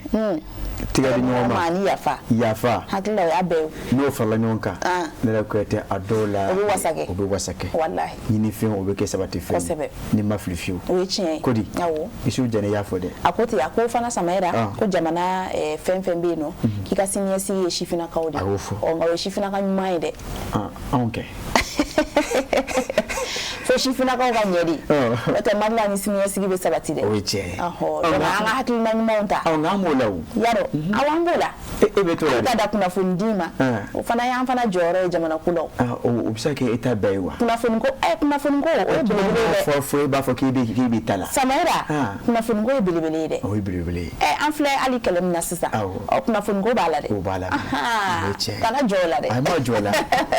tigɛ di ɲɔgɔn ma ani yafa. Yafa. Hakili la, o y'a bɛɛ ye. N'o farala ɲɔgɔn kan, Nɛnɛ Kuyate, a dɔw la O bɛ wasa kɛ. O bɛ wasa kɛ. Walahi. Ɲinifɛn, o bɛ kɛ sabati fɛn. Kosɛbɛ. Ni ma fili fiyewu. O ye tiɲɛ ye. Ko di? Awɔ. Isufu Jɛnɛ y'a fɔ dɛ. A ko ten, a ko fana Samayira, ko jamana fɛn fɛn bɛ yen nɔ, k'i ka siniɲɛsigi ye sifinnakaw de A y'o fɔ. Ɔ, nka o ye sifinnaka ɲuman ye dɛ. Ah, anw kɛ. Fo sifinnakaw ka ɲɛ de, n'o tɛ Mali la ni siniɲɛsigi bɛ sabati dɛ. O ye tiɲɛ ye. Ɔhɔ, donc an ka hakilina ɲumanw ta. Ɔ, nka an b'o la o. Yarɔ, awɔ, an b'o la. E bɛ t'o la An ta dɛ. da kunnafoni di ma, o fana y'an fana jɔyɔrɔ ye jamana ko la o. Ah, o bɛ se ka kɛ e ta bɛɛ ye wa? Kunnafoni ko, kunnafoni ko, o ye belebele ye dɛ. Fɔ e b'a fɔ k'i bɛ ta la. Samayira, kunnafoni ko ye belebele ye dɛ. O ye belebele ye. An filɛ hali kɛlɛ min na sisan, ɔ, kunnafoni ko b'a la dɛ. O b'a la. O ye tiɲɛ ye. Kana jɔ o la dɛ. A ma jɔ o la,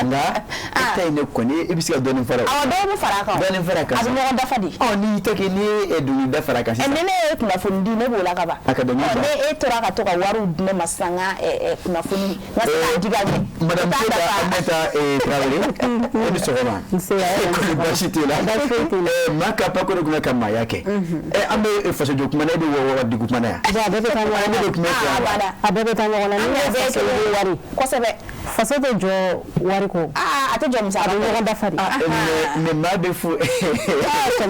nka e ta in de kɔni, e bɛ se ka dɔɔnin fara o. Awɔ, dɔw bɛ fara a kan o. Dɔɔnin fara a kan. A bɛ ɲɔgɔn dafa de. Ɔ, n'i tɛ kɛ, n'i ye dɔnkilida fara a kan sisan. Ni ne ye kunnafoni di, ne b'o la ka ban. A ka dɔnkili Ɔ, da. ne e tora ka to ka wariw di ne ma sisan, n ka kunnafoni, n ka se k'a di ka ɲɛ. Madame O t'a Keyita dafa. Aminata Tarawele, e ni sɔgɔma. Nse, Kɔni baasi t'e la? Baasi foyi tɛ n la. Maa ka pako de tun bɛ ka maaya kɛ. An bɛ fasojɔ kuma na, e bɛ wari kuma na yan. Bon, a bɛɛ bɛ taa ɲɔgɔn Ne na. de tun bɛ fɛ yan wa? A bɛɛ bɛ taa ɲɔgɔn na. N'i y'a bɛɛ faso kelen bɛ wari. Kosɛbɛ. Faso tɛ jɔ wari kɔ. Aa, a tɛ jɔ musaka A bɛ kɔ. ɲɔgɔn dafa de. Mais maa bɛ fo e tɛ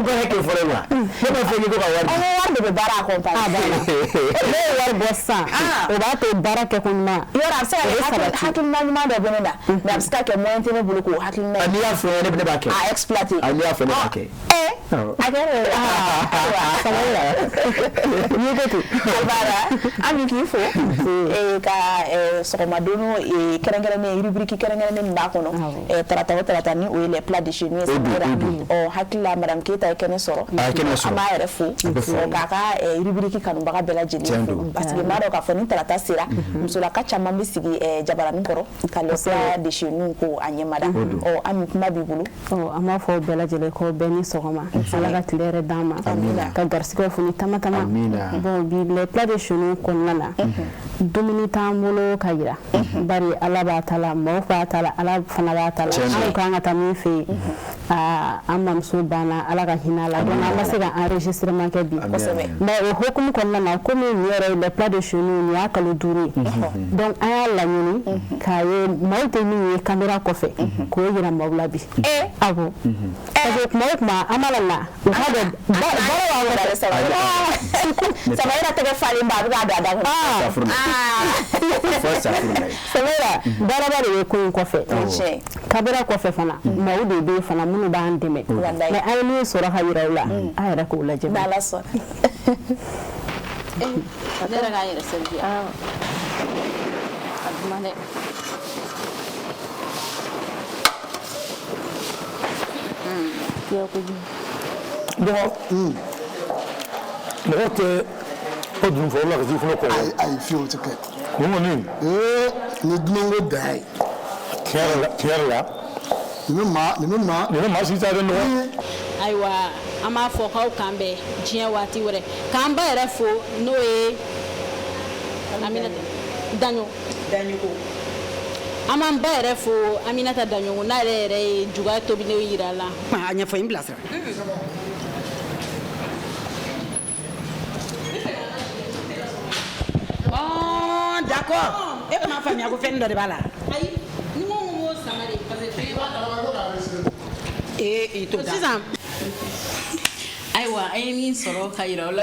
baara kɛ fɔlɔ wa? Ne b'a fɔ k'i ko ka wari An di. ko wari de bɛ baara accompagner. A banna. Ne ye wari bɔ sisan, o b'a to baara kɛko ɲuman. Yɔrɔ, a bɛ se ka O kɛ bɛ sabati. hakilina ɲuman dɔ bɛ ne na, mais a bɛ se ka kɛ moyen tɛ ne bolo k'o hakilina N'i y'a fɔ ne b'a kɛ. a exploiter. N'i y'a fɔ ne b'a kɛ. A kɛra o. Ayiwa, N'i ko ten. A banna. An bɛ k'i fo ka sɔgɔmadon kɛrɛnkɛrɛnnen, rubrique kɛrɛnkɛrɛnnen min b'a kɔnɔ tarata o tarata, ni o ye les plats de chez nous ye. Samayira, ɔ, hakili la, madame Keyita ye kɛnɛ sɔrɔ. A ye kɛnɛ sɔrɔ. An b'a yɛrɛ fo. A bɛ fo. K'a ka rubrique kanubaga bɛɛ lajɛlen Tiɲɛ fo, don. parce que n b'a dɔn k'a fɔ ni tarata sera, musolaka caman bɛ sigi jabaranin kɔrɔ ka les plats de chez nous ko a ɲɛmada. Ɔ, Ami, kuma b'i bolo. Ɔ, an b'a fɔ bɛɛ lajɛlen ko bɛɛ ni sɔgɔma. Ala ka tile yɛrɛ d'an ma. Ka garisigɛw foni tama tama. Amina. Bon, bi les plats de chez nous kɔnɔna na, dumuni t'an bolo ka yira, bari Ala b'a ta la, mɔgɔw b'a ta la, Ala fana b'a ta la. Tiɲɛ don. Anw kan ka taa min fɛ yen, Aa, an mamuso banna, Ala ka hinɛ a la. Donc an ma se ka enregistrement kɛ bi, mais o hokumu kɔnɔna na, komi nin yɛrɛ ye les plats de chez nous, nin y'a kalo 5 ye, donc an y'a laɲini k'a ye maaw tɛ min ye caméra kɔfɛ, k'o yira maaw la bi. Awɔ, parce que kuma o kuma an b'a la na u k'a dɔn baara b'an kɔfɛ. Samayira tɛgɛ falen ba, a bɛ k'a don a da kɔnɔ. Samayira, baaraba de bɛ ko in kɔfɛ. Caméra kɔfɛ fana, maaw de bɛ yen fana minnu b'an dɛmɛ, mais an ye min sɔrɔ ka yira u la, an yɛrɛ k'o lajɛ. N'Ala sɔnna. Ne yɛrɛ k'an yɛrɛ servir a duman dɛ. Dɔgɔ, mɔgɔ tɛ o dun fɔ o la ka t'i kɔnɔ kɔgɔ. Ayi, fiyewu, o tɛ kɛ. Nin kɔni. Ee, nin ye dunanko dan ye. Tiɲɛ yɛrɛ la, tiɲɛ yɛrɛ la. Nin bɛ maa, nin bɛ maa. Nin bɛ maa si t'a dɔn nɔgɔ. Ayiwa, an b'a fɔ k'aw k'an bɛn diɲɛ waati wɛrɛ, k'an ba yɛrɛ fo, n'o ye Aminata Daɲo. Daɲogo. An b'an ba yɛrɛ fo, Aminata Daɲogo, n'a yɛrɛ ye juga tobilenw yira la. A ɲɛfɔ, n bilasira. Bon, d'accord. E m'a faamuya ko fɛn dɔ de b'a la. Ayi, ni ko n b'o sama de, parce que fɛn Ee, i t'o da. Sisan, ayiwa, an ye min sɔrɔ ka yira aw la.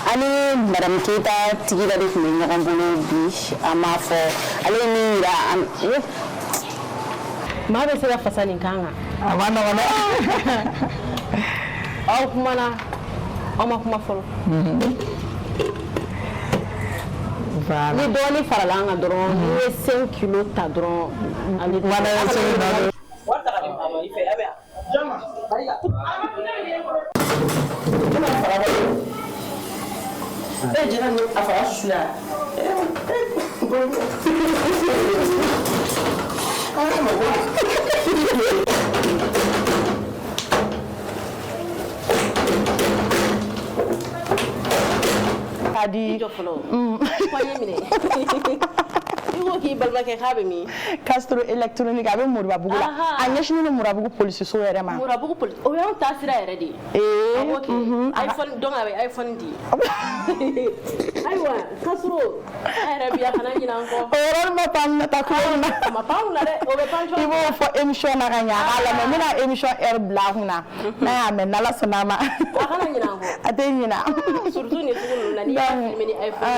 Ani madame Keyita tigi dɔ de tun bɛ ɲɔgɔn bolo bi, an b'a fɔ ale ye min yira an. Maa bɛ se ka fasa nin kan kan. A ma nɔgɔn dɛ. Aw kumana, aw ma kuma fɔlɔ. Ni dɔɔnin farala an kan dɔrɔn, n'i ye 5 kilos ta dɔrɔn, ani Wari ta ka di maa ma i fɛ, a bɛ yan. E jɛnɛ ni a fara susu la. Ka di. Jɔ fɔlɔ. Kɔɲɛ minɛ. I ko k'i balimakɛ k'a bɛ min? Castro électronique, a bɛ Moribabugu la. A ɲɛsinnen don Moribabugu polisiso yɛrɛ ma. Moribabugu polisi, o y'anw taa sira yɛrɛ de ye. Ee. Awɔ kɛ. iPhone, donc a bɛ iPhone di. Ayiwa, Castro, a yɛrɛ bi a kana ɲinɛ an kɔ. O yɔrɔnin ma pan na ta kulo in na. A ma pan kunna dɛ, o bɛ pan cogo I b'o fɔ émission na ka ɲɛ, a k'a lamɛn. N bɛna émission heure bila a kunna. N'a y'a mɛn, n'Ala sɔnna a ma. A kana ɲinɛ an kɔ. A tɛ ɲinɛ. Surtout nin sugu ninnu na, n'i y'a filmer ni iPhone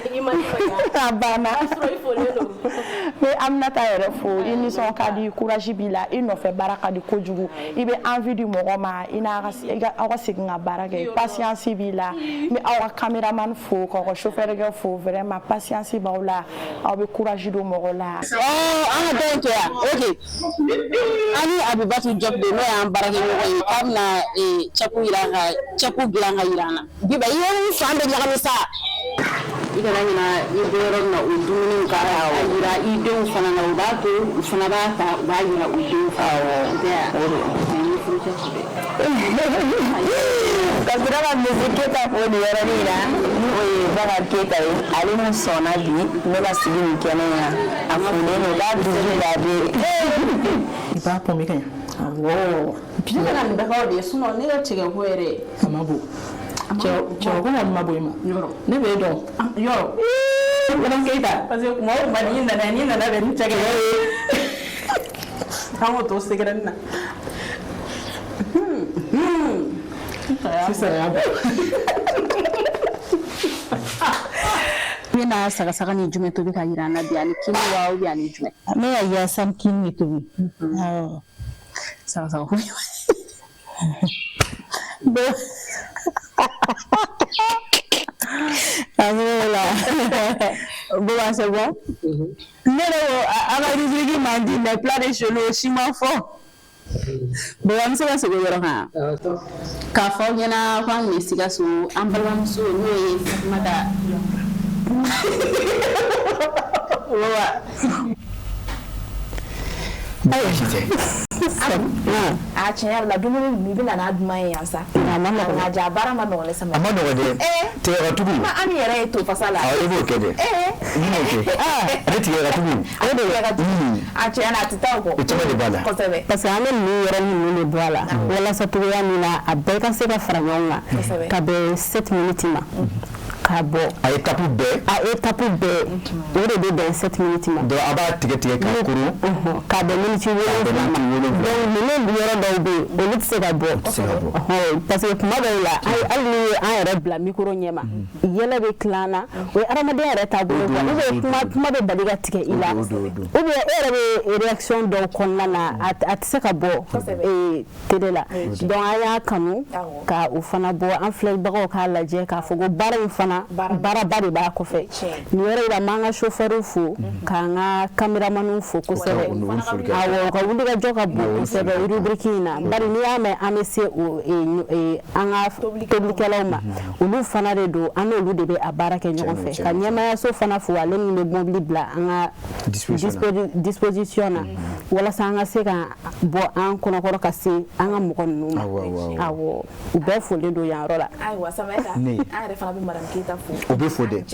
ye, i ma nisɔndiya. A banna. Castro, i folen don. N bɛ Aminata yɛrɛ fo, i nisɔn ka di, courage b'i la, i nɔfɛ baara ka di kojugu, i bɛ envie di mɔgɔ ma, i n'a ka i ka aw ka segin ka baara kɛ, patience b'i la. N bɛ aw ka caméraman fo, k'aw ka chauffeur kɛ fo, vraiment patience b'aw la, aw bɛ courage don mɔgɔ la. An ka dɔ in to yan, ok. An ni Abibatu Jɔp de, n'o y'an baarakɛɲɔgɔn ye, k'a bɛna cɛku yira ka cɛku dilan ka yira an na. Biba, i ye n fan bɛɛ ɲagami sa. I kana ɲina i bɔ yɔrɔ min na, o dumuniw ka a yira i denw fana na, o b'a to u fana b'a ta, u b'a yira u denw fana na. Tɛ ni furucɛ Ka sɔrɔ ka Monsieur Keyita fo nin yɔrɔnin in na, ni o ye Bakari Keyita ye, ale min sɔnna bi ne ka sigi nin kɛnɛ in kan, a folen don k'a dusu baden. I b'a pɔnpe ka ɲɛ. Awɔ. Ne bɛna nin bɛɛ k'aw de ye, sinon ne ka cɛkɛ ko yɛrɛ. A ma bon. Cɛw ko ma bon i ma. Yɔrɔ. Ne b'e dɔn. Yɔrɔ. Madame Keyita. Parce que kuma o kuma n'i nana bɛn ni cɛkɛ ye. An k'o to secret na. Sisan y'a bɔ. I bɛna sagasaga ni jumɛn tobi ka yira an na bi, ani kini wa, ou bien ani jumɛn? Ne ka yaasa ni kini de tobi. Awɔ. Sagasaga ko. Bon. La. Bon, c'est bon. Ne yɛrɛ ko an ka rubrique man di, mais plat de chez nous, o si ma fɔ. Bon, an bɛ se ka segin o yɔrɔ kan k'a fɔ aw ɲɛna ko an tun bɛ Sikaso, an balimamuso, n'o ye Fatumata Wa. Baasi tɛ. A tiɲɛ yɛrɛ la, dumuni ninnu, i bɛ na n'a duman ye yan sa. A ma nɔgɔn. Nka ja baara ma nɔgɔn dɛ, Sama. A ma nɔgɔn dɛ. Tigɛ ka tugu. Ma an yɛrɛ ye to fasa la. Awɔ, i b'o kɛ dɛ. N b'o kɛ. Ale tigɛ ka tugu. Ale tigɛ ka tugu. A tiɲɛ na, a tɛ taa o kɔ. O caman de b'a la. Kosɛbɛ. Parce que an bɛ ninnu yɔrɔ ninnu de bɔ a la walasa togoya min na a bɛɛ ka se ka fara ɲɔgɔn kan ka bɛn 7 minutes ma k'a bɔ. A étape bɛɛ. A étape bɛɛ, o de bɛ bɛn 7 minutes ma. Donc a b'a tigɛ tigɛ k'a kuru. K'a bɛn miniti 7 ma. Donc ninnu yɔrɔ dɔw bɛ yen, olu tɛ se ka bɔ. Tɛ se ka bɔ. Parce que kuma dɔw la, hali ni ye an yɛrɛ bila micro ɲɛma, yɛlɛ bɛ tila an na, o ye adamadenya yɛrɛ taabolo quoi, ou bien kuma bɛ bali ka tigɛ i la, ou bien e yɛrɛ bɛ réaction dɔw kɔnɔna na, a tɛ se ka bɔ télé la. Donc an y'a kanu ka o fana bɔ, an filɛbagaw k'a lajɛ k'a fɔ ko baara in fana, baaraba de b'a kɔfɛ. Nin yɔrɔ in la, n b'an ka chauffeur fo, k'an ka caméramanw fo kosɛbɛ. Awɔ, u ka wulikajɔ ka bon kosɛbɛ rubrique in na, bari n'i y'a mɛn an bɛ se o an ka tobilikɛlaw ma, olu fana de don, an n'olu de bɛ a baara kɛ ɲɔgɔn fɛ. Ka ɲɛmaayaso fana fo, ale min bɛ mobili bila an ka disposition na walasa an ka se ka bɔ an kɔnɔkɔrɔ ka se an ka mɔgɔ ninnu ma. Awɔ, u bɛɛ folen don yan yɔrɔ la. Ayiwa Samayita, an yɛrɛ fana bɛ madame Keyita fo. O bɛ fo dɛ,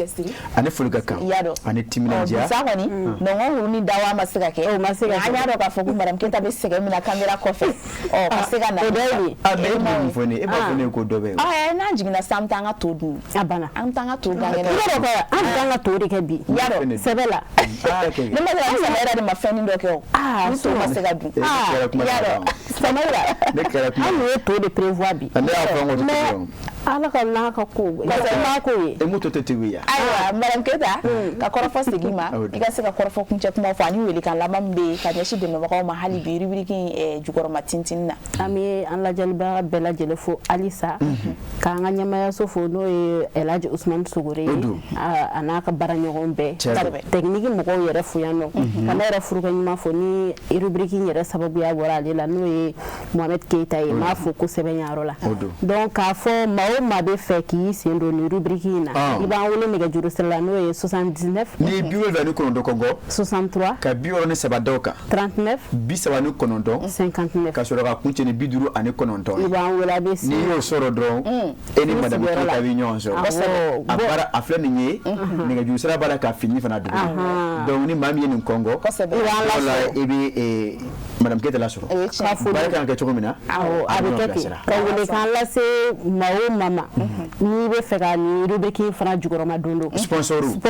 ani foli ka kan, ani timinandiya. Sa kɔni nɔngɔn wuru ni dawa ma se ka kɛ, o ma se ka kɛ. An y'a dɔn k'a fɔ ko madame Keyita bɛ sɛgɛn min na caméra kɔfɛ, ɔ ka se ka na. O dɔ ye nin. Ah, mais e bɛ mun fɔ ne ye? E b'a fɔ ne ye ko dɔ bɛ yen. N'an jiginna sisan, an bɛ taa an ka to dun. A banna. An bɛ taa an ka to gan kɛnɛ. I b'a dɔn ko an bɛ taa an ka to de kɛ bi. I y'a dɔn. Sɛbɛ la. Ne ma se ka Sama yɛrɛ de ma fɛnnin dɔ kɛ o. Ni to ma se ka dun. Ne kɛra kuma I y'a dɔn. Samayira. Ne kɛra kuma. An ye to de prévoir bi. Ne y'a fɔ n ko tɛ tobi o. Ala ka n'a ka ko ma ko ye. E mun to tɛ tobi yan. Ayiwa madame Keyita, ka kɔrɔfɔ segin ma, i ka se ka kɔrɔfɔ kuncɛ kuma fɔ ani welekan laban min bɛ yen ka ɲɛsin dɛmɛbagaw ma hali bi rubrique in jukɔrɔma tintin na. An bɛ an lajɛlibaga bɛɛ lajɛlen fo halisa, k'an ka ɲɛmaayaso fo, n'o ye Elhaji Usumani Sogore ye, a n'a ka baaraɲɔgɔn bɛɛ, ka technique mɔgɔw yɛrɛ fo yan nɔ, ka ne yɛrɛ furukɛ ɲuman fo ni rubrique in yɛrɛ sababuya bɔra ale la, n'o ye Mohamed Keyita ye, n b'a fo kosɛbɛ yan yɔrɔ la. Donc k'a fɔ maa o maa bɛ fɛ k'i sen don nin rubrique in na, i b'an wele nɛgɛjuru sira la, n'o ye 79. Ni 79 kɔngɔ. 63. Ka 63 da o kan. 39. 39. 59. Ka sɔrɔ ka kuncɛ ni 59. I b'an wele, a bɛ se. N'i y'o sɔrɔ dɔrɔn, e ni madame Keyita bɛ ɲɔgɔn sɔrɔ. A baara a filɛ nin ye, nɛgɛjuru sira b'a la ka fini fana dogo. Donc ni maa min ye nin kɔngɔ, o la i bɛ madame Keyita lasɔrɔ. Baara kan ka kɛ cogo min na. Awɔ, a bɛ kɛ ten. Ka welekan lase maa o maa ma n'i bɛ fɛ ka nin rubrique in fana jukɔrɔma don don. Sponsoring,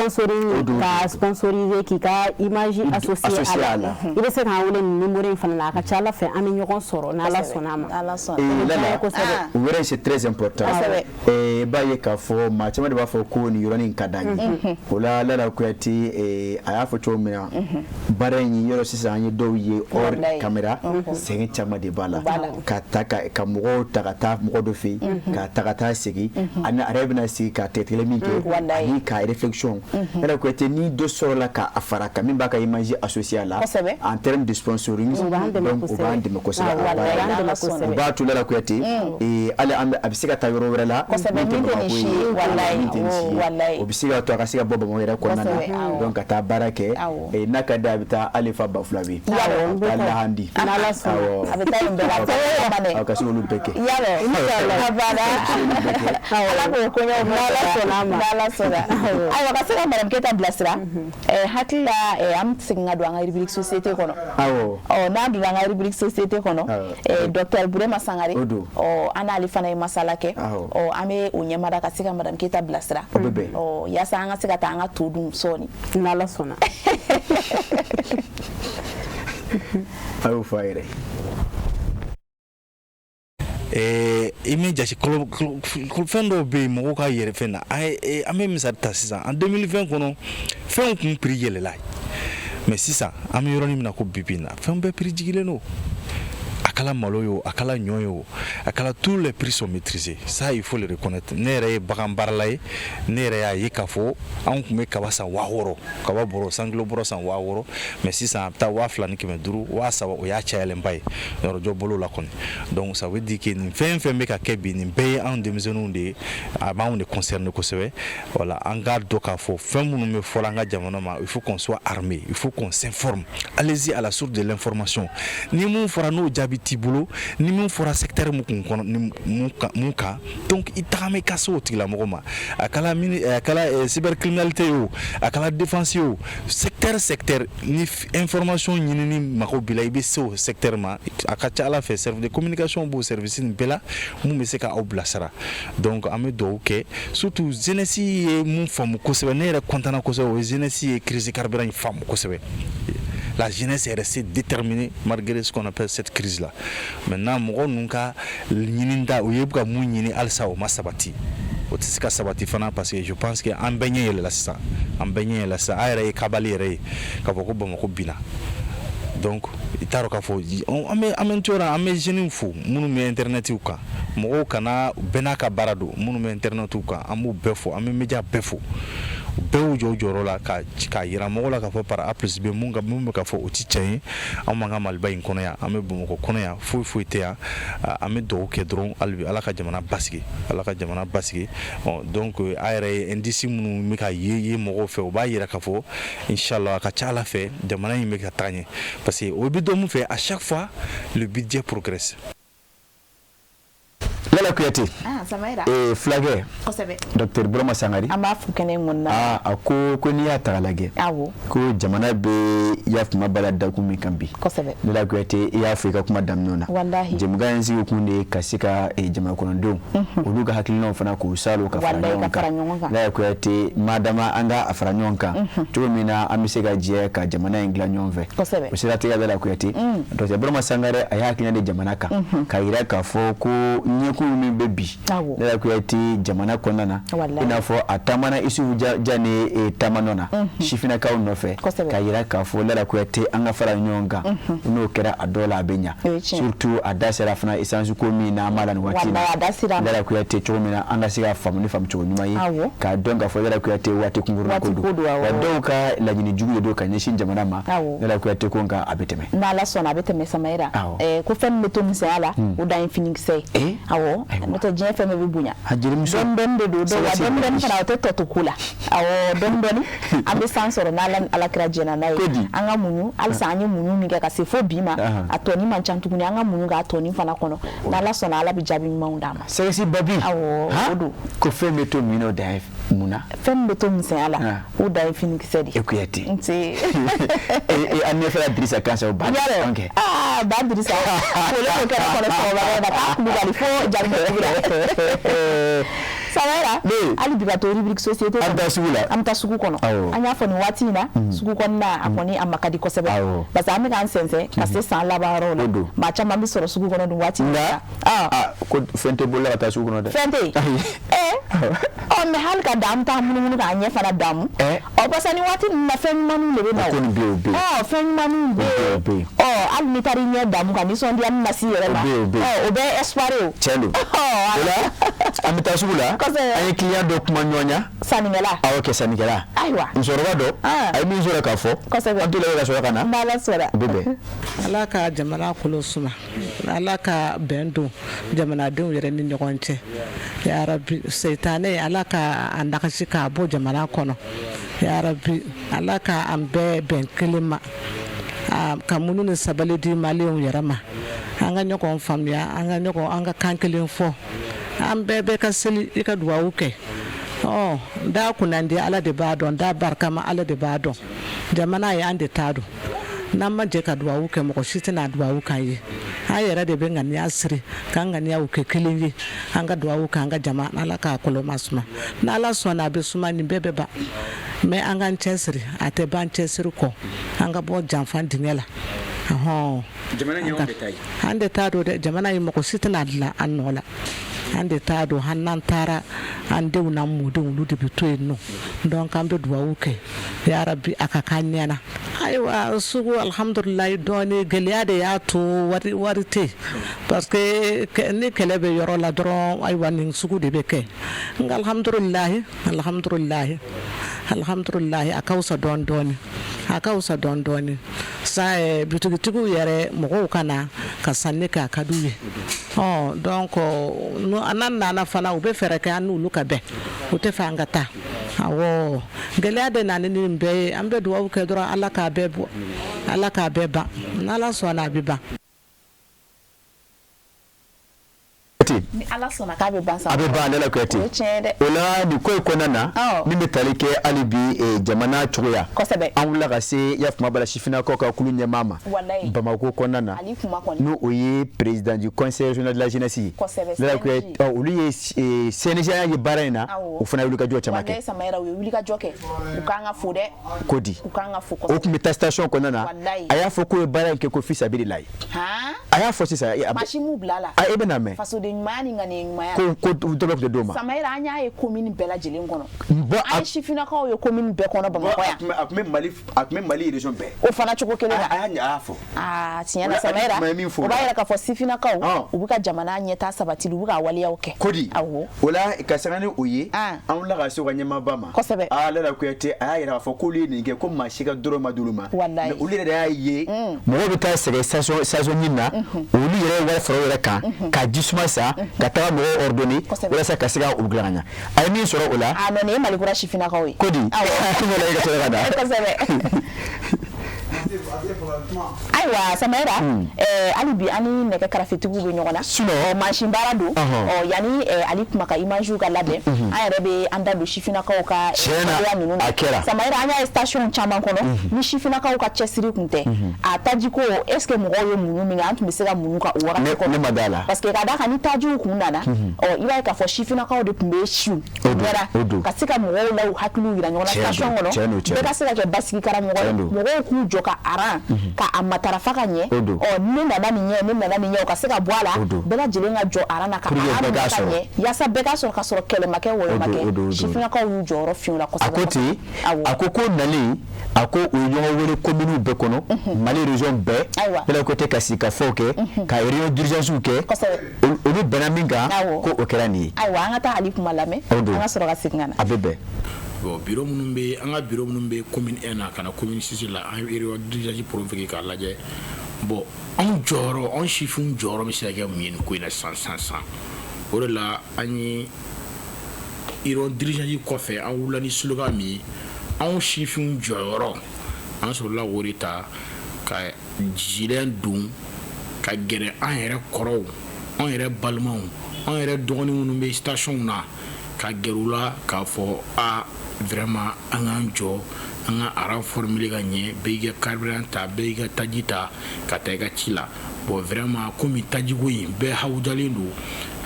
ka sponsoriser, k'i ka image associée a la, i bɛ se k'an wele nin numéro in fana na, a ka ca Ala fɛ an bɛ ɲɔgɔn sɔrɔ n'Ala sɔnna a ma. Lala, o yɔrɔ in, c'est très important. I b'a ye k'a fɔ maa caman de b'a fɔ ko nin yɔrɔnin ka d'an ye. O la Lala Kuyate, a y'a fɔ cogo min na, baara in yɔrɔ sisan, an ye dɔw ye hors caméra, sɛgɛn caman de b'a la, ka ta ka mɔgɔw ta ka taa mɔgɔ dɔ fɛ yen, ka ta ka taa segin, ani a yɛrɛ bɛna sigi ka tigɛtigɛli min kɛ ani ka réflexion. Lala Kuyate, ni dɔ sɔrɔla ka fara kan min b'a ka image associée a la en termes de sponsoring, donc o b'an dɛmɛ kosɛbɛ a baara in na. O b'a to Lala Kuyate, hali an bɛ a bɛ se ka taa yɔrɔ wɛrɛ la min tɛ Bamakɔ ye, min tɛ nin si ye, o bɛ se ka to a ka se ka bɔ Bamakɔ yɛrɛ kɔnɔna na, donc ka taa baara kɛ. N'a ka di a bɛ taa hali fa Bafulabe, ka lahandi. Awɔ, a bɛ taa yen bɛɛ la. Awɔ, ka se k'olu bɛɛ kɛ. Yalɔ, a banna. Ala k'o koɲɛw N'Ala sɔnna a ma. N'Ala sɔnna. Ayiwa, ka se ka madame Keyita bilasira, hakili la, an bɛ segin ka don an ka rubrique société kɔnɔ. Awɔ. Ɔ, n'an donna an ka rubrique société kɔnɔ, docteur Burema Sangare, ɔ, an n'ale fana ye masala kɛ. Ɔ, an bɛ o ɲɛmada ka se ka madame Keyita bilasira. O bɛ bɛn. Ɔ, yaasa an ka se ka taa an ka to dun sɔɔni. N'Ala sɔnna. A y'o fɔ a yɛrɛ ye. I min jate, fɛn dɔw bɛ yen, mɔgɔw ka yɛrɛ fɛn na, an bɛ misali ta sisan, en 2020 kɔnɔ, fɛnw kun prix yɛlɛla, mais sisan an bɛ yɔrɔnin min na ko bi bi in na, fɛn bɛɛ prix jigilen don. A kɛla malo ye o, a kɛla ɲɔ ye o, a kɛla, tous les prix sont maîtrisés, ça il faut le reconnaître. Ne yɛrɛ ye bagan baarala ye, ne yɛrɛ y'a ye k'a fɔ anw tun bɛ kaba san 6000, kaba bɔrɔ 100 kilo bɔrɔ san 6000, mais sisan a bɛ taa 2500, 3000, o y'a cayalenba ye yɔrɔjɔ bolo la kɔni. Donc ça veut dire que nin fɛn fɛn bɛ ka kɛ bi, nin bɛɛ ye anw denmisɛnninw de ye, a b'anw de concerner kosɛbɛ. Voilà, an k'a dɔn k'a fɔ fɛn minnu bɛ fɔla an ka jamana ma, il faut qu'on soit armé, il faut qu'on s'informe. Allez-y à la source de l'information. Ni mun fɔra n'o jaabi t'i bolo, ni mun fɔra secteur mun kun kɔnɔ ni mun kan, donc i tagama i ka se o tigilamɔgɔ ma. A kɛla mini, a kɛla cybercriminalité ye o, a kɛla défense ye o, secteur ni information ɲinini mago b'i la, i bɛ se o secteur ma. A ka ca ala fɛ, service de communication b'o service nin bɛɛ la mun bɛ se ka aw bilasira. Donc an bɛ dugawu kɛ, surtout jeunesse ye mun faamu kosɛbɛ, ne yɛrɛ content na kosɛbɛ, o ye jeunesse ye crise carburant in faamu kosɛbɛ. La jeunesse est restée déterminée malgré ce qu'on appelle cette crise-là. Maintenant, mɔgɔ ninnu ka ɲini da, u ye ka mun ɲini halisa, o ma sabati, o tɛ se ka sabati fana, parce que je pense que an bɛɛ ɲɛ yɛlɛla sisan, an bɛɛ ɲɛ yɛlɛla sisan. An yɛrɛ ye kabali yɛrɛ ye k'a fɔ ko Bamakɔ binna. Donc i t'a dɔn k'a fɔ an bɛ to an bɛ jeunes fo minnu bɛ internet kan. Mɔgɔw kana, bɛɛ n'a ka baara don. Minnu bɛ internet kan, an b'u bɛɛ fo, an bɛ média bɛɛ fo. Bɛɛ y'u jɔ u jɔyɔrɔ la ka yira mɔgɔw la k'a fɔ par A plus B, mun ka mun bɛ ka fɔ, o ti tiɲɛ ye. Anw b'an ka Maliba in kɔnɔ yan, an bɛ Bamakɔ kɔnɔ yan, foyi foyi tɛ yan. An bɛ dugawu kɛ dɔrɔn hali bi, Ala ka jamana basigi, Ala ka jamana basigi. Bon, donc a yɛrɛ ye indice minnu bɛ ka ye mɔgɔw fɛ, o b'a yira k'a fɔ inchallah, a ka ca Ala fɛ, jamana in bɛ ka taa ɲɛ, parce que o bɛ dɔn mun fɛ, à chaque fois le budget progresse. Lala Kuyate. Ah, Samaira. Ee, fulakɛ. Kosɛbɛ. Docteur Burama Sangare. An b'a fo kɛnɛ in kɔnɔna na. Aa, a ko n'i y'a ta k'a lajɛ. Ko jamana bɛ yafama bala dakun min kan bi. Lala Kuyate, i y'a fɔ i ka kuma daminɛ na. Walahi. Jɛmukan in sigi kun de ye ka se ka jamana kɔnɔdenw, olu ka hakilinaw fana k'u salo ka fara Walahi, ɲɔgɔn ka fara kan. ɲɔgɔn kan. Lala Kuyate, madama an ka a fara ɲɔgɔn kan cogo min na, an bɛ se ka jɛ ka jamana in dilan ɲɔgɔn fɛ. O siratigɛ, Lala Kuyate, docteur Burama Sangare, a y'a hakilina di jamana kan k'a yira k'a fɔ ko ɲɛkun min bɛ bi, Lala Kuyate, jamana kɔnɔna na, i n'a fɔ a taamana Isufu Jane taama nɔ na sifinnakaw nɔfɛ, k'a yira k'a fɔ Lala Kuyate, an ka fara ɲɔgɔn kan, n'o kɛra a dɔw la a bɛ ɲa. Surtout a da sera fana essence ko min na, an b'a la nin waati in na. Walahi, a da sera a ma. Lala Kuyate, cogo min na an ka se ka faamu ni faamu cogo ɲuman ye, k'a dɔn k'a fɔ Lala Kuyate, waati kunkurunin ko don, wa dɔw ka laɲini jugu de don ka ɲɛsin jamana ma. Lala Kuyate ko nka a bɛ tɛmɛ. N'Ala sɔnna, a bɛ tɛmɛ, Samayira. Ko fɛn min bɛ to misɛnya la, o dan ye finikisɛ ye. Awɔ, n'o tɛ diɲɛ fɛn bɛɛ bɛ bonya. A jelimuso. Dɔɔni dɔɔni de don, wa dɔɔni dɔɔni fana, o tɛ tɔ to ko la. Awɔ, dɔɔni dɔɔni an bɛ san sɔrɔ n'Ala ni Alakira jɛna n'a ye. An ka muɲu halisa, an ye muɲu min kɛ ka se fo bi ma, a tɔni man ca tuguni, an ka muɲu k'a tɔni fana kɔnɔ. N'Ala sɔnna, Ala bɛ jaabi ɲumanw d'an ma. Sɛgɛsi babi. Awɔ, o don. Ko fɛn bɛ to min na, o dan ye mun na? Fɛn min bɛ to misɛnya la, o dan ye finikisɛ de ye. E Kuyate. Nse. An ɲɛfɛla Dirisa Kansa, o ba. Yarɔ, aa, ba Dirisa foli ko kɛnɛ kɔnɔ sɔgɔmada in na k'a Kulubali fo Jabi la. Samayira, hali bi ka to rubrique société. An bɛ taa sugu la. An bɛ taa sugu kɔnɔ. An y'a fɔ nin waati in na, sugu kɔnɔna a kɔni a ma ka di kosɛbɛ, parce que an bɛ k'an sɛnsɛn ka se san laban yɔrɔw la, maa caman bɛ sɔrɔ sugu kɔnɔ nin waati in na. Nka ko fɛn tɛ bolola ka taa sugu kɔnɔ dɛ. Fɛn tɛ yen. Ɔ, mais hali ka dan, an bɛ taa munumunu k'an ɲɛ fana damu. Ɔ, parce que nin waati ninnu na, fɛn ɲumanninw de bɛ na o. Ko nin bɛ yen, o bɛ yen. Ɔ, fɛn ɲumanninw bɛ yen. Ɔ, hali n'i taara i ɲɛ damu ka nisɔndiya min lase i yɛrɛ ma. O bɛ yen, o bɛ yen. Ɔ, o bɛ espoir o. Tiɲɛ don. O la, an bɛ taa sugu la. An ye client dɔ kuma ɲɔgɔn ya. Sannikɛla. Awɔ, kɛ sannikɛla. Ayiwa. Musokɔrɔba dɔ. A ye min sɔrɔ k'a fɔ. An t'o lajɛ ka sɔrɔ ka na. N'Ala sɔnna. O bɛ bɛn. Ala ka jamana kolo suma, Ala ka bɛn don jamanadenw yɛrɛ ni ɲɔgɔn cɛ, yarabi. Seitanɛ, Ala ka a nagasi k'a bɔ jamana kɔnɔ, yarabi. Ala ka an bɛɛ bɛn kelen ma, ka muɲu ni sabali di maliyɛnw yɛrɛ ma. An ka ɲɔgɔn faamuya, an ka ɲɔgɔn, an ka kan kelen fɔ, an bɛɛ bɛ ka seli, i ka duwawu kɛ. Ɔ, da kunnandi, Ala de b'a dɔn, da barikama, Ala de b'a dɔn. Jamana ye an de ta don. N'an ma jɛ ka duwawu kɛ, mɔgɔ si tɛna duwawu k'an ye. An yɛrɛ de bɛ ŋaniya siri k'an ŋaniyaw kɛ kelen ye, an ka duwawu k'an ka jama, Ala k'a kɔlɔma suma. N'Ala sɔnna, a bɛ suma, nin bɛɛ bɛ ban. Mais an k'an cɛsiri, a tɛ ban cɛsiri kɔ. An ka bɔ janfa dingɛ la. Ɔhɔn, an de t'a don dɛ. Jamana ye, mɔgɔ si tɛna dilan an nɔ la, an de t'a don. Hali n'an taara, an denw n'an mɔdenw, olu de bɛ to yen nɔ. Donc an bɛ duwawu kɛ, yarabi, a ka k'an ɲɛna. Ayiwa, sugu, alhamdulilayi, dɔɔni gɛlɛya de y'a to wari tɛ yen, parce que ni kɛlɛ bɛ yɔrɔ la dɔrɔn, ayiwa, nin sugu de bɛ kɛ. Nka alhamdulilayi, alhamdulilayi, alhamdulilayi, a ka fisa dɔɔni dɔɔni, a ka fisa dɔɔni dɔɔni sa. Butigitigiw yɛrɛ, mɔgɔw ka na ka sanni kɛ, a ka d'u ye. Ɔ donc n'an nana fana, u bɛ fɛɛrɛ kɛ an n'olu ka bɛn, u tɛ fɛ an ka taa. Awɔ, gɛlɛya de nana ni nin bɛɛ ye. An bɛ dugawu kɛ dɔrɔn, Ala k'a bɛɛ bɔ, Ala k'a bɛɛ ban. N'Ala sɔnna, a bɛ ban. Ni Ala sɔnna k'a bɛ ban sa. A bɛ ban, Lala Kuyate. O ye tiɲɛ ye dɛ. O la, nin ko in kɔnɔna na, min bɛ tali kɛ hali bi jamana cogoya, an wulila ka se i y'a faamu bala sifinnakaw ka kulu ɲɛmaa ma Bamakɔ kɔnɔna na, Ali kuma kɔni, n'o o ye président du conseil régional de la jeunesse ye. Lala Kuyate, olu ye CNJ ye baara in na, o fana ye wulikajɔ caman kɛ. Walayi Samayira, u ye wulikajɔ kɛ, u k'an ka fo dɛ. Ko di? U k'an ka fo. O tun bɛ taa station kɔnɔna na. A y'a fɔ k'o ye baara in kɛ ko fisabililayi. A y'a fɔ sisan. Maa si m'u bila a la. E bɛna mɛn. Fasoden ɲumanya ni ŋaniya ɲumanya. Ko dɔ bɛ tun tɛ d'o ma. Samayira, an y'a ye commune bɛɛ lajɛlen kɔnɔ. Bon, an ye sifinnakaw ye commune bɛɛ kɔnɔ Bamakɔ yan. A tun bɛ Mali région bɛɛ. O fana cogo kelen na. A y'a fɔ. Aa, tiɲɛ na Samayira, o b'a yira k'a fɔ sifinnakaw, u bɛ ka jamana ɲɛtaa sabatili, u bɛ ka waleyaw kɛ. Ko di? O la, ka sanga ni o ye, an wulila ka se u ka ɲɛmaaba ma. Aa, Lala Kuyate, a y'a yira k'a fɔ k'olu ye nin kɛ ko maa si ka dɔrɔn ma d'olu ma. Walayi. Mais olu yɛrɛ de y'a ye mɔgɔw bɛ taa sɛgɛn station ɲini na, olu yɛrɛ ye wari fara u yɛrɛ kan ka ji suma san ka taga mɔgɔw ordonner walasa ka se ka u dilan ka ɲɛ. A ye min sɔrɔ o la. A non, nin ye Malikura sifinnakaw ye. Ko di? Awɔ. I ka sɔrɔ ka na. Kosɛbɛ. Ayiwa Samayira, hali bi an ni nɛgɛ karafetigiw bɛ ɲɔgɔn na. Sinon. Mansin baara don. Ɔ yanni Ali kuma ka image ka labɛn, an yɛrɛ bɛ an da don sifinnakaw ka waleya ninnu na. A kɛra. Samayira, an y'a ye station caman kɔnɔ, ni sifinnakaw ka cɛsiri kun tɛ, a tajiko, est ce que mɔgɔw ye muɲu min kɛ, an tun bɛ se ka muɲu ka o wagati kɔnɔ? Ne ma da la. Parce que ka d'a kan, ni tajiw kun nana, ɔ i b'a ye k'a fɔ sifinnakaw de tun bɛ siw ɲɛra ka se ka mɔgɔw la u hakiliw yira ɲɔgɔn na station kɔnɔ, bɛɛ ka se ka kɛ basigi karamɔgɔ ye, mɔgɔw k'u jɔ ka aran ka a matarafa ka ɲɛ. Ɔ ne nana nin ɲɛ, ne nana nin ɲɛ, o ka se ka bɔ a la, bɛɛ lajɛlen ka jɔ aran na ka aran minɛ ka ɲɛ, yaasa bɛɛ ka sɔrɔ ka sɔrɔ kɛlɛ ma kɛ, wɔyɔ ma kɛ. Sifinnakaw y'u jɔyɔrɔ fi o la kosɛbɛ. A ko ten, a ko nalen, a ko u ye ɲɔgɔn wele commune bɛɛ kɔnɔ, Mali région bɛɛ, bɛɛ ko tɛ ka sigi ka fɔw kɛ, ka réunion d'urgence kɛ, olu bɛnna min kan, ko o kɛra nin ye. Ayiwa, an ka taa Ali kuma lamɛn, an ka sɔrɔ ka segin ka na. A bɛ bɛn. Bon, bureau minnu bɛ an ka bureau minnu bɛ commune 1 na ka na commune 6 la, an ye réunion d'urgence provoqué k'a lajɛ. Bon, anw jɔyɔrɔ, anw sifinw jɔyɔrɔ bɛ se ka kɛ mun ye nin ko in na sisan sisan sisan? O de la, an ye réunion d'urgence kɔfɛ, an wulila ni slogan min ye, anw sifinw jɔyɔrɔ, an sɔrɔla k'o de ta ka gilet don ka gɛrɛ an yɛrɛ kɔrɔw, anw yɛrɛ balimaw, anw yɛrɛ dɔgɔnin minnu bɛ station na, ka gɛrɛ u la k'a fɔ: a vraiment, an k'an jɔ, an ka aran formuler ka ɲɛ, bɛɛ y'i ka carburant ta, bɛɛ y'i ka taji ta ka taa i ka ci la. Bon, vraiment, komi tajiko in bɛɛ hawujalen don,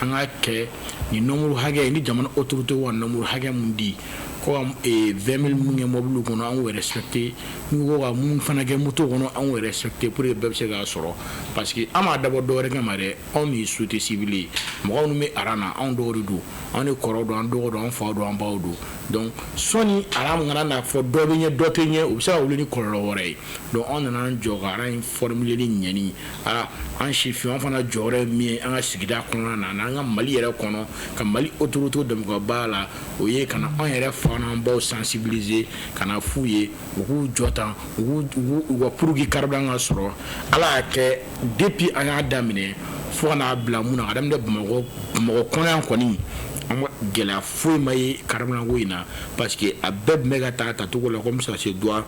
an ka kɛ nin nombre hakɛ ni jamana autorité ka nombre hakɛ mun di ko ka 20 000 mun kɛ mobili kɔnɔ, an k'o respecté, n'u ko ka mun fana kɛ moto kɔnɔ, an k'o respecté, pour que bɛɛ bɛ se k'a sɔrɔ. Parce que an m'a dabɔ dɔwɛrɛ kama dɛ, anw de ye société civile ye, mɔgɔ minnu bɛ aran na, anw dɔw de don, anw de kɔrɔw don, an dɔgɔ don, an faw don, an baw don. Donc sɔnni aran kana n'a fɔ dɔ bɛ ɲɛ, dɔ tɛ ɲɛ, o bɛ se ka wuli ni kɔlɔlɔ wɛrɛ ye. Donc anw nana an jɔ ka aran in formuler ɲɛni. Aa, an sifin, an fana jɔyɔrɔ ye min ye an ka sigida kɔnɔna na n'an ka Mali yɛrɛ kɔnɔ, ka Mali autorité dɛmɛ ka baara la, o ye ka na anw yɛrɛ fa n'an baw sensibiliser, ka na f'u ye u k'u jɔ tan, u ka pour que carburant ka sɔrɔ. Ala y'a kɛ, depuis an y'a daminɛ fo ka n'a bila mun na, ka daminɛ Bamakɔ, Bamakɔ kɔnɔ yan kɔni, an ma gɛlɛya foyi ma ye carburant ko in na, parce que a bɛɛ tun bɛ ka taa tacogo la comme ça se doit.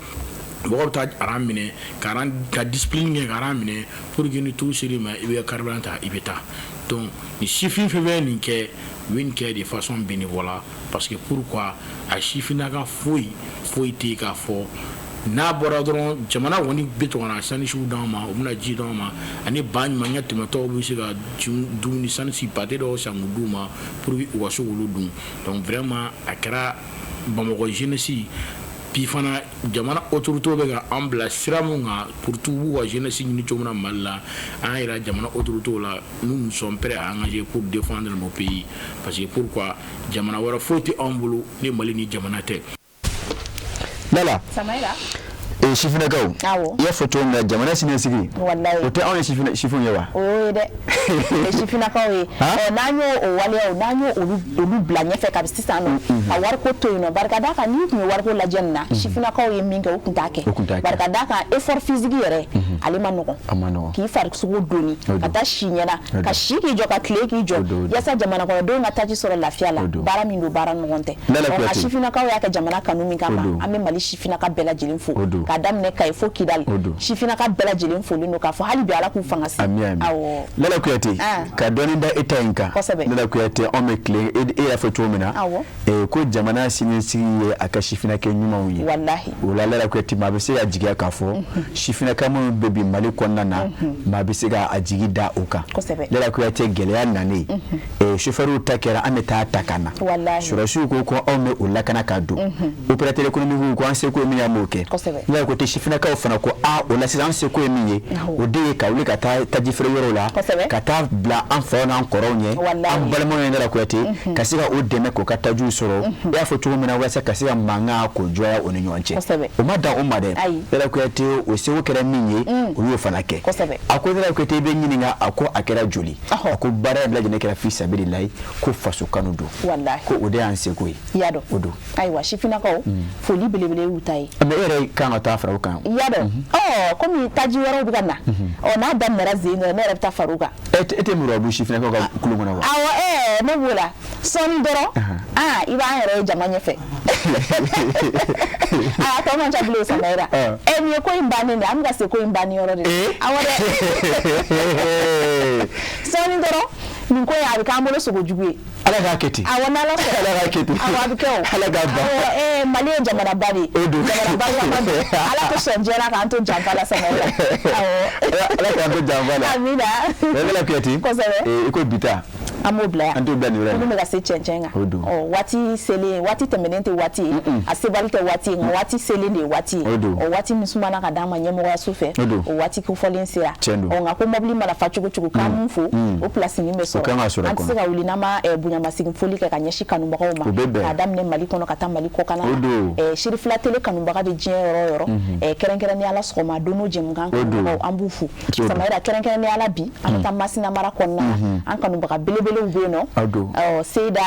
Mɔgɔw bɛ taa aran minɛ ka aran ka discipline kɛ ka aran minɛ pour que ni tour ser'i ma, i bɛ carburant ta, i bɛ taa. Donc ni sifin fɛn fɛn nin kɛ, u bɛ nin kɛ de façon bénévolat. Parce que pourquoi? A sifinnaka foyi foyi tɛ yen k'a fɔ n'a bɔra dɔrɔn, jamana kɔni bɛ to ka na sanisiw d'an ma, u bɛna ji d'an ma, ani ba ɲumankɛ tɛmɛtɔw bɛ se ka dumuni sanisi pâté dɔw san k'u d'u ma pour que u ka se k'olu dun. Donc vraiment, a kɛra Bamakɔ jeunesse bi fana, jamana autorité bɛ ka an bila sira mun kan pour tout b'u ka jeunesse ɲini cogo min na Mali la, an y'a yira jamana autorité la, nous, nous sommes prêts à engager pour défendre nos pays. Parce que pourquoi? Jamana wɛrɛ foyi tɛ anw bolo ni Mali ni jamana tɛ. Lala. Samaïla. Sifinnakaw, i y'a fɔ cogo min na, jamana siniɲɛsigi, o tɛ anw ye sifinw ye wa? O y'o ye dɛ, o ye sifinnakaw ye. N'an y'o o waleyaw, n'an y'o olu bila ɲɛfɛ kabi sisan nɔ, ka wariko to yen nɔ, barika d'a kan, n'i tun ye wariko lajɛ nin na, sifinnakaw ye min kɛ, u tun t'a kɛ. Barika d'a kan, effort physique yɛrɛ, ale ma nɔgɔn, k'i farisogo doni ka taa si ɲɛna, ka si k'i jɔ, ka tile k'i jɔ, yaasa jamana kɔnɔdenw ka taji sɔrɔ lafiya la. Baara min don, baara ɲɔgɔn tɛ. Nka sifinnakaw y'a kɛ jamana kanu min kama, an bɛ Mali sifinnaka bɛɛ lajɛlen fo, k'a daminɛ Kayi fo Kidali, sifinnaka bɛɛ lajɛlen folen don k'a fɔ hali bi Ala k'u fanga se. Awɔ. Lala Kuyate, ka dɔɔnin da e ta in kan. Lala Kuyate, anw bɛ tile, e y'a fɔ cogo min na, ko jamana siniɲɛsigi ye a ka sifinnakɛ ɲumanw ye. Walahi. O la Lala Kuyate, maa bɛ se ka jigiya k'a fɔ sifinnaka minnu bɛ bi Mali kɔnɔna na, maa bɛ se ka a jigi da o kan. Lala Kuyate, gɛlɛya nanen, chauffeur ta kɛra, an bɛ taa ta ka na. Sɔrɔdasiw ko anw bɛ o lakana ka don. Opérateur économique ko an seko ye min ye, an b'o kɛ. Lala Kuyate, sifinnakaw fana ko aa, o la sisan an seko ye min ye, o de ye ka wuli ka taa taji feere yɔrɔw la, ka taa bila an faw n'an kɔrɔw ɲɛ, an balimaw ɲɛ, Lala Kuyate, ka se ka o dɛmɛ k'o ka tajiw sɔrɔ. I y'a fɔ cogo min na, walasa ka se ka mankan k'o jɔya o ni ɲɔgɔn cɛ. O ma dan o ma dɛ, Lala Kuyate, o seko kɛra min ye, o y'o fana kɛ. A ko Lala Kuyate, i bɛ ɲininka, a ko a kɛra joli? A ko baara in bɛɛ lajɛlen kɛra fi sabililayi, ko faso kanu don, ko o de y'an seko ye. I y'a dɔn. O don. Ayiwa, sifinnakaw, foli belebele y'u ta ye. Mais e yɛrɛ kan ka taa fara o kan. I y'a dɔn, komi taji wɛrɛw bɛ ka na, n'a daminɛra zen dɔrɔn, ne yɛrɛ bɛ taa fara o kan. E tɛ Murabu sifinnakaw ka kulon kɔnɔ wa? Awɔ, ne b'o la. Sɔɔni dɔrɔn, i b'an yɛrɛ ye jama ɲɛfɛ. A tɔ man ca bilen, Samayira. Nin ye ko in bannen de ye, an bɛ ka se ko in banni yɔrɔ de la. Awɔ dɛ. Sɔɔni dɔrɔn, nin ko in a bɛ k'an bolo sogo jugu ye. Ala k'a kɛ ten. Awɔ, n'Ala sɔnna. Ala k'a kɛ ten. Awɔ, a bɛ kɛ o. Ala k'a ban. Awɔ, Mali ye jamanaba de ye. O don. Jamanaba caman don. Ala tɛ sɔn diɲɛ na k'an to janfa la, Samayira. Awɔ. Ala k'an to janfa la. Amina. Lala Kuyate. Kosɛbɛ. I ko bi ta. An b'o bila yan. An t'o bila nin yɔrɔ in na. Minnu bɛ ka se cɛncɛn kan. O don. Waati selen, waati tɛmɛnen tɛ waati ye. A sebali tɛ waati ye, nka waati selen de ye waati ye. O don. O waati min sumana ka d'an ma ɲɛmɔgɔyaso fɛ. O don. O waati kofɔlen sera. Tiɲɛ don. Nka ko mɔbili mana fa cogo cogo, k'an mun fo, o place nin bɛ sɔrɔ. O kan ka sɔrɔ. An tɛ se ka wuli n'an ma bonyamasegin foli kɛ ka ɲɛsin kanubagaw ma. O bɛ bɛn. K'a daminɛ Mali kɔnɔ ka taa Mali kɔkan na. O don. Sirifila tele kanubaga bɛ diɲɛ yɔrɔ o yɔrɔ. Kɛrɛnkɛrɛnnenya la sɔgɔma don o jɛmukan kanubagaw, an b'u fo. Samayira, kɛrɛnkɛrɛnnenya la bi, an bɛ taa Masina mara kɔnɔna na. An kanubaga belebelew bɛ yen nɔ. Seyida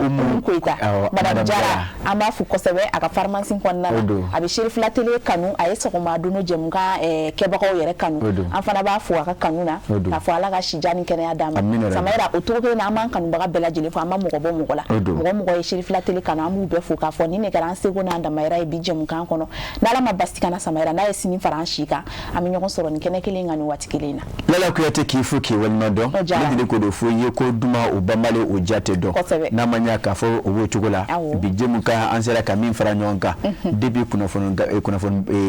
Umu Koyita, Madame Jara, an b'a fo kosɛbɛ a ka pharmacie kɔnɔna na. A bɛ Sirifila tele kanu, a ye sɔgɔma don o jɛmukan kɛbagaw yɛrɛ kanu. An fana b'a fo a ka kanu na, k'a fɔ Ala ka sijan ni kɛnɛya d'a ma. Samayira, o cogo kelen na, an b'an kanubaga bɛɛ lajɛlen fo, an ma mɔgɔ bɔ mɔgɔ la. Mɔgɔ mɔgɔ ye Sirifila tele kanu, an b'u bɛɛ fo k'a fɔ nin de kɛra an seko n'an damayira ye bi jɛmukan kɔnɔ. N'Ala ma basi kana, Samayira, n'a ye sini fara an si kan, an bɛ ɲɔgɔn sɔrɔ nin kɛnɛ kelen kan nin waati kelen na. Lala Kuyate, k'i fo k'i waleɲuman dɔn. Ne deli k'o de fɔ i ye ko duman o banbali o ja tɛ dɔn. N'a ma ɲɛ k'a fɔ o b'o cogo la, bi jɛmukan an sera ka min fara ɲɔgɔn kan, depuis kunnafoni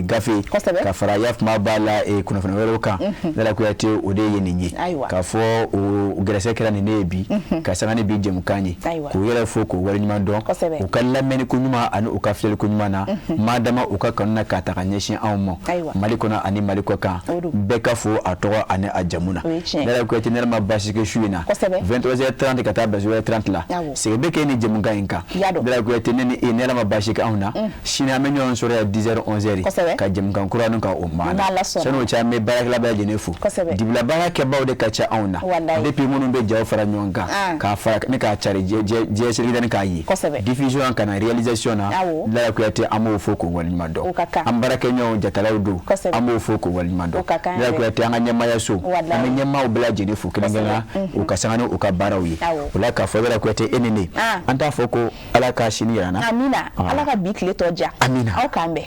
gafe ka fara yafuma b'a la kunnafoni wɛrɛw kan, Lala Kuyate, o de ye nin ye. K'a fɔ o gɛrɛsɛ kɛra nin ne ye bi, ka sanga ni bi jɛmukan ye, k'u yɛrɛ fo k'u waleɲuman dɔn, u ka lamɛnni ko ɲuman ani u ka filɛli ko ɲuman na, maa dama u ka kanu na k'a ta ka ɲɛsin anw ma, Mali kɔnɔ ani Mali kɔ kan, bɛɛ ka fo a tɔgɔ ani a jamu na. Lala Kuyate, ne yɛrɛ ma baasi kɛ su in na, 23h30 ka taa bila 0h30 la, segin bɛ kɛ ni jɛmukan in kan. Lala Kuyate, ne ni e, ne yɛrɛ ma baasi kɛ anw na, sini an bɛ ɲɔgɔn sɔrɔ yan 10h 11h ka jɛmukan kura ninnu ka o maana. Sani o cɛ, an bɛ baarakɛla bɛɛ lajɛlen fo. Dibila baara kɛbaw de ka ca anw na, depuis minnu bɛ jaw fara ɲɔgɔn kan, k'a fara ne k'a cari diɲɛ seleke naani k'a ye, diffusion ka na réalisation na, Lala Kuyate, an b'o fo k'o waleɲuman dɔn. An baarakɛɲɔgɔnw jatalaw don, an b'o fo k'o waleɲuman dɔn. Lala Kuyate, an ka ɲɛmaayaso, an bɛ ɲɛmaaw bɛɛ lajɛlen fo kelen kelen na, u ka sanga ni u ka baaraw ye. O la k'a fɔ Lala Kuyate, e ni ne, an t'a fɔ ko Ala ka sini yira an na. Amina. Ala ka bi tile tɔ diya. Amina. Aw k'an bɛn.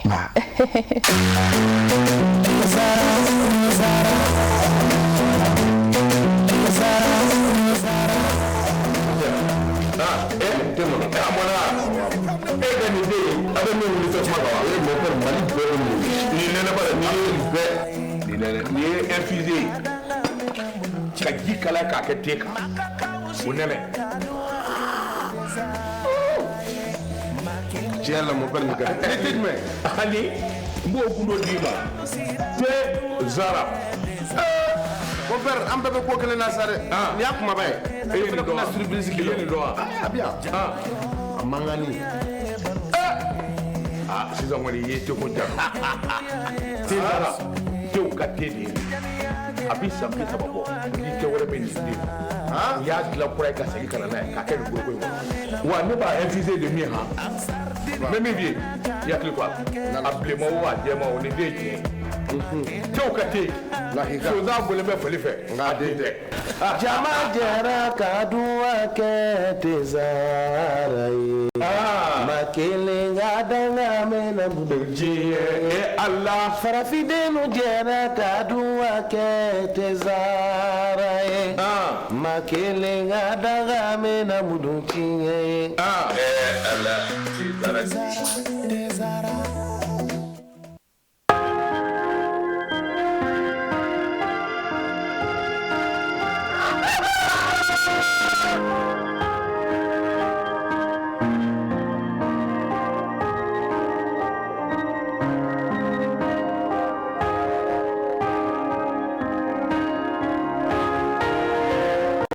Nin ye infusé ka ji kalaya k'a kɛ te kan, o nɛnɛ. Tiɲɛ la, mon père, nin ka di. E tɛ jumɛn? Ani n b'o gundo d'i ma. Te Zara. Mon père, an bɛɛ bɛ ko kelen na sa dɛ. Nin y'a kumaba ye. E ye nin dɔn wa? Surprise I ye nin dɔn wa? A bɛ yan. A mankanni. Aa, sisan kɔni i ye teko ja. Te nana, tew ka te de ye. A bɛ san 30 bɔ, ni te wɛrɛ bɛ nin den. U y'a dilan kura ye ka segin ka na n'a ye k'a kɛ nin boloko in kɔnɔ. Wa ne b'a infuser de min han. N bɛ min f'i ye, i hakili to a la. A bilenman o, a jɛman o, nin den ye tiɲɛ ye. Tew ka te. Sonsan bɔlen bɛ fali fɛ, nka a den tɛ. Jama jɛra ka duwa kɛ tezara ye. Ma kelen ka danga mɛnna bolo diɲɛ Ala. Farafindenw jɛra ka duwa kɛ tezara ye. Ma kelen ka danga mɛnna bolo diɲɛ ye. Ala, tezara. Tezara.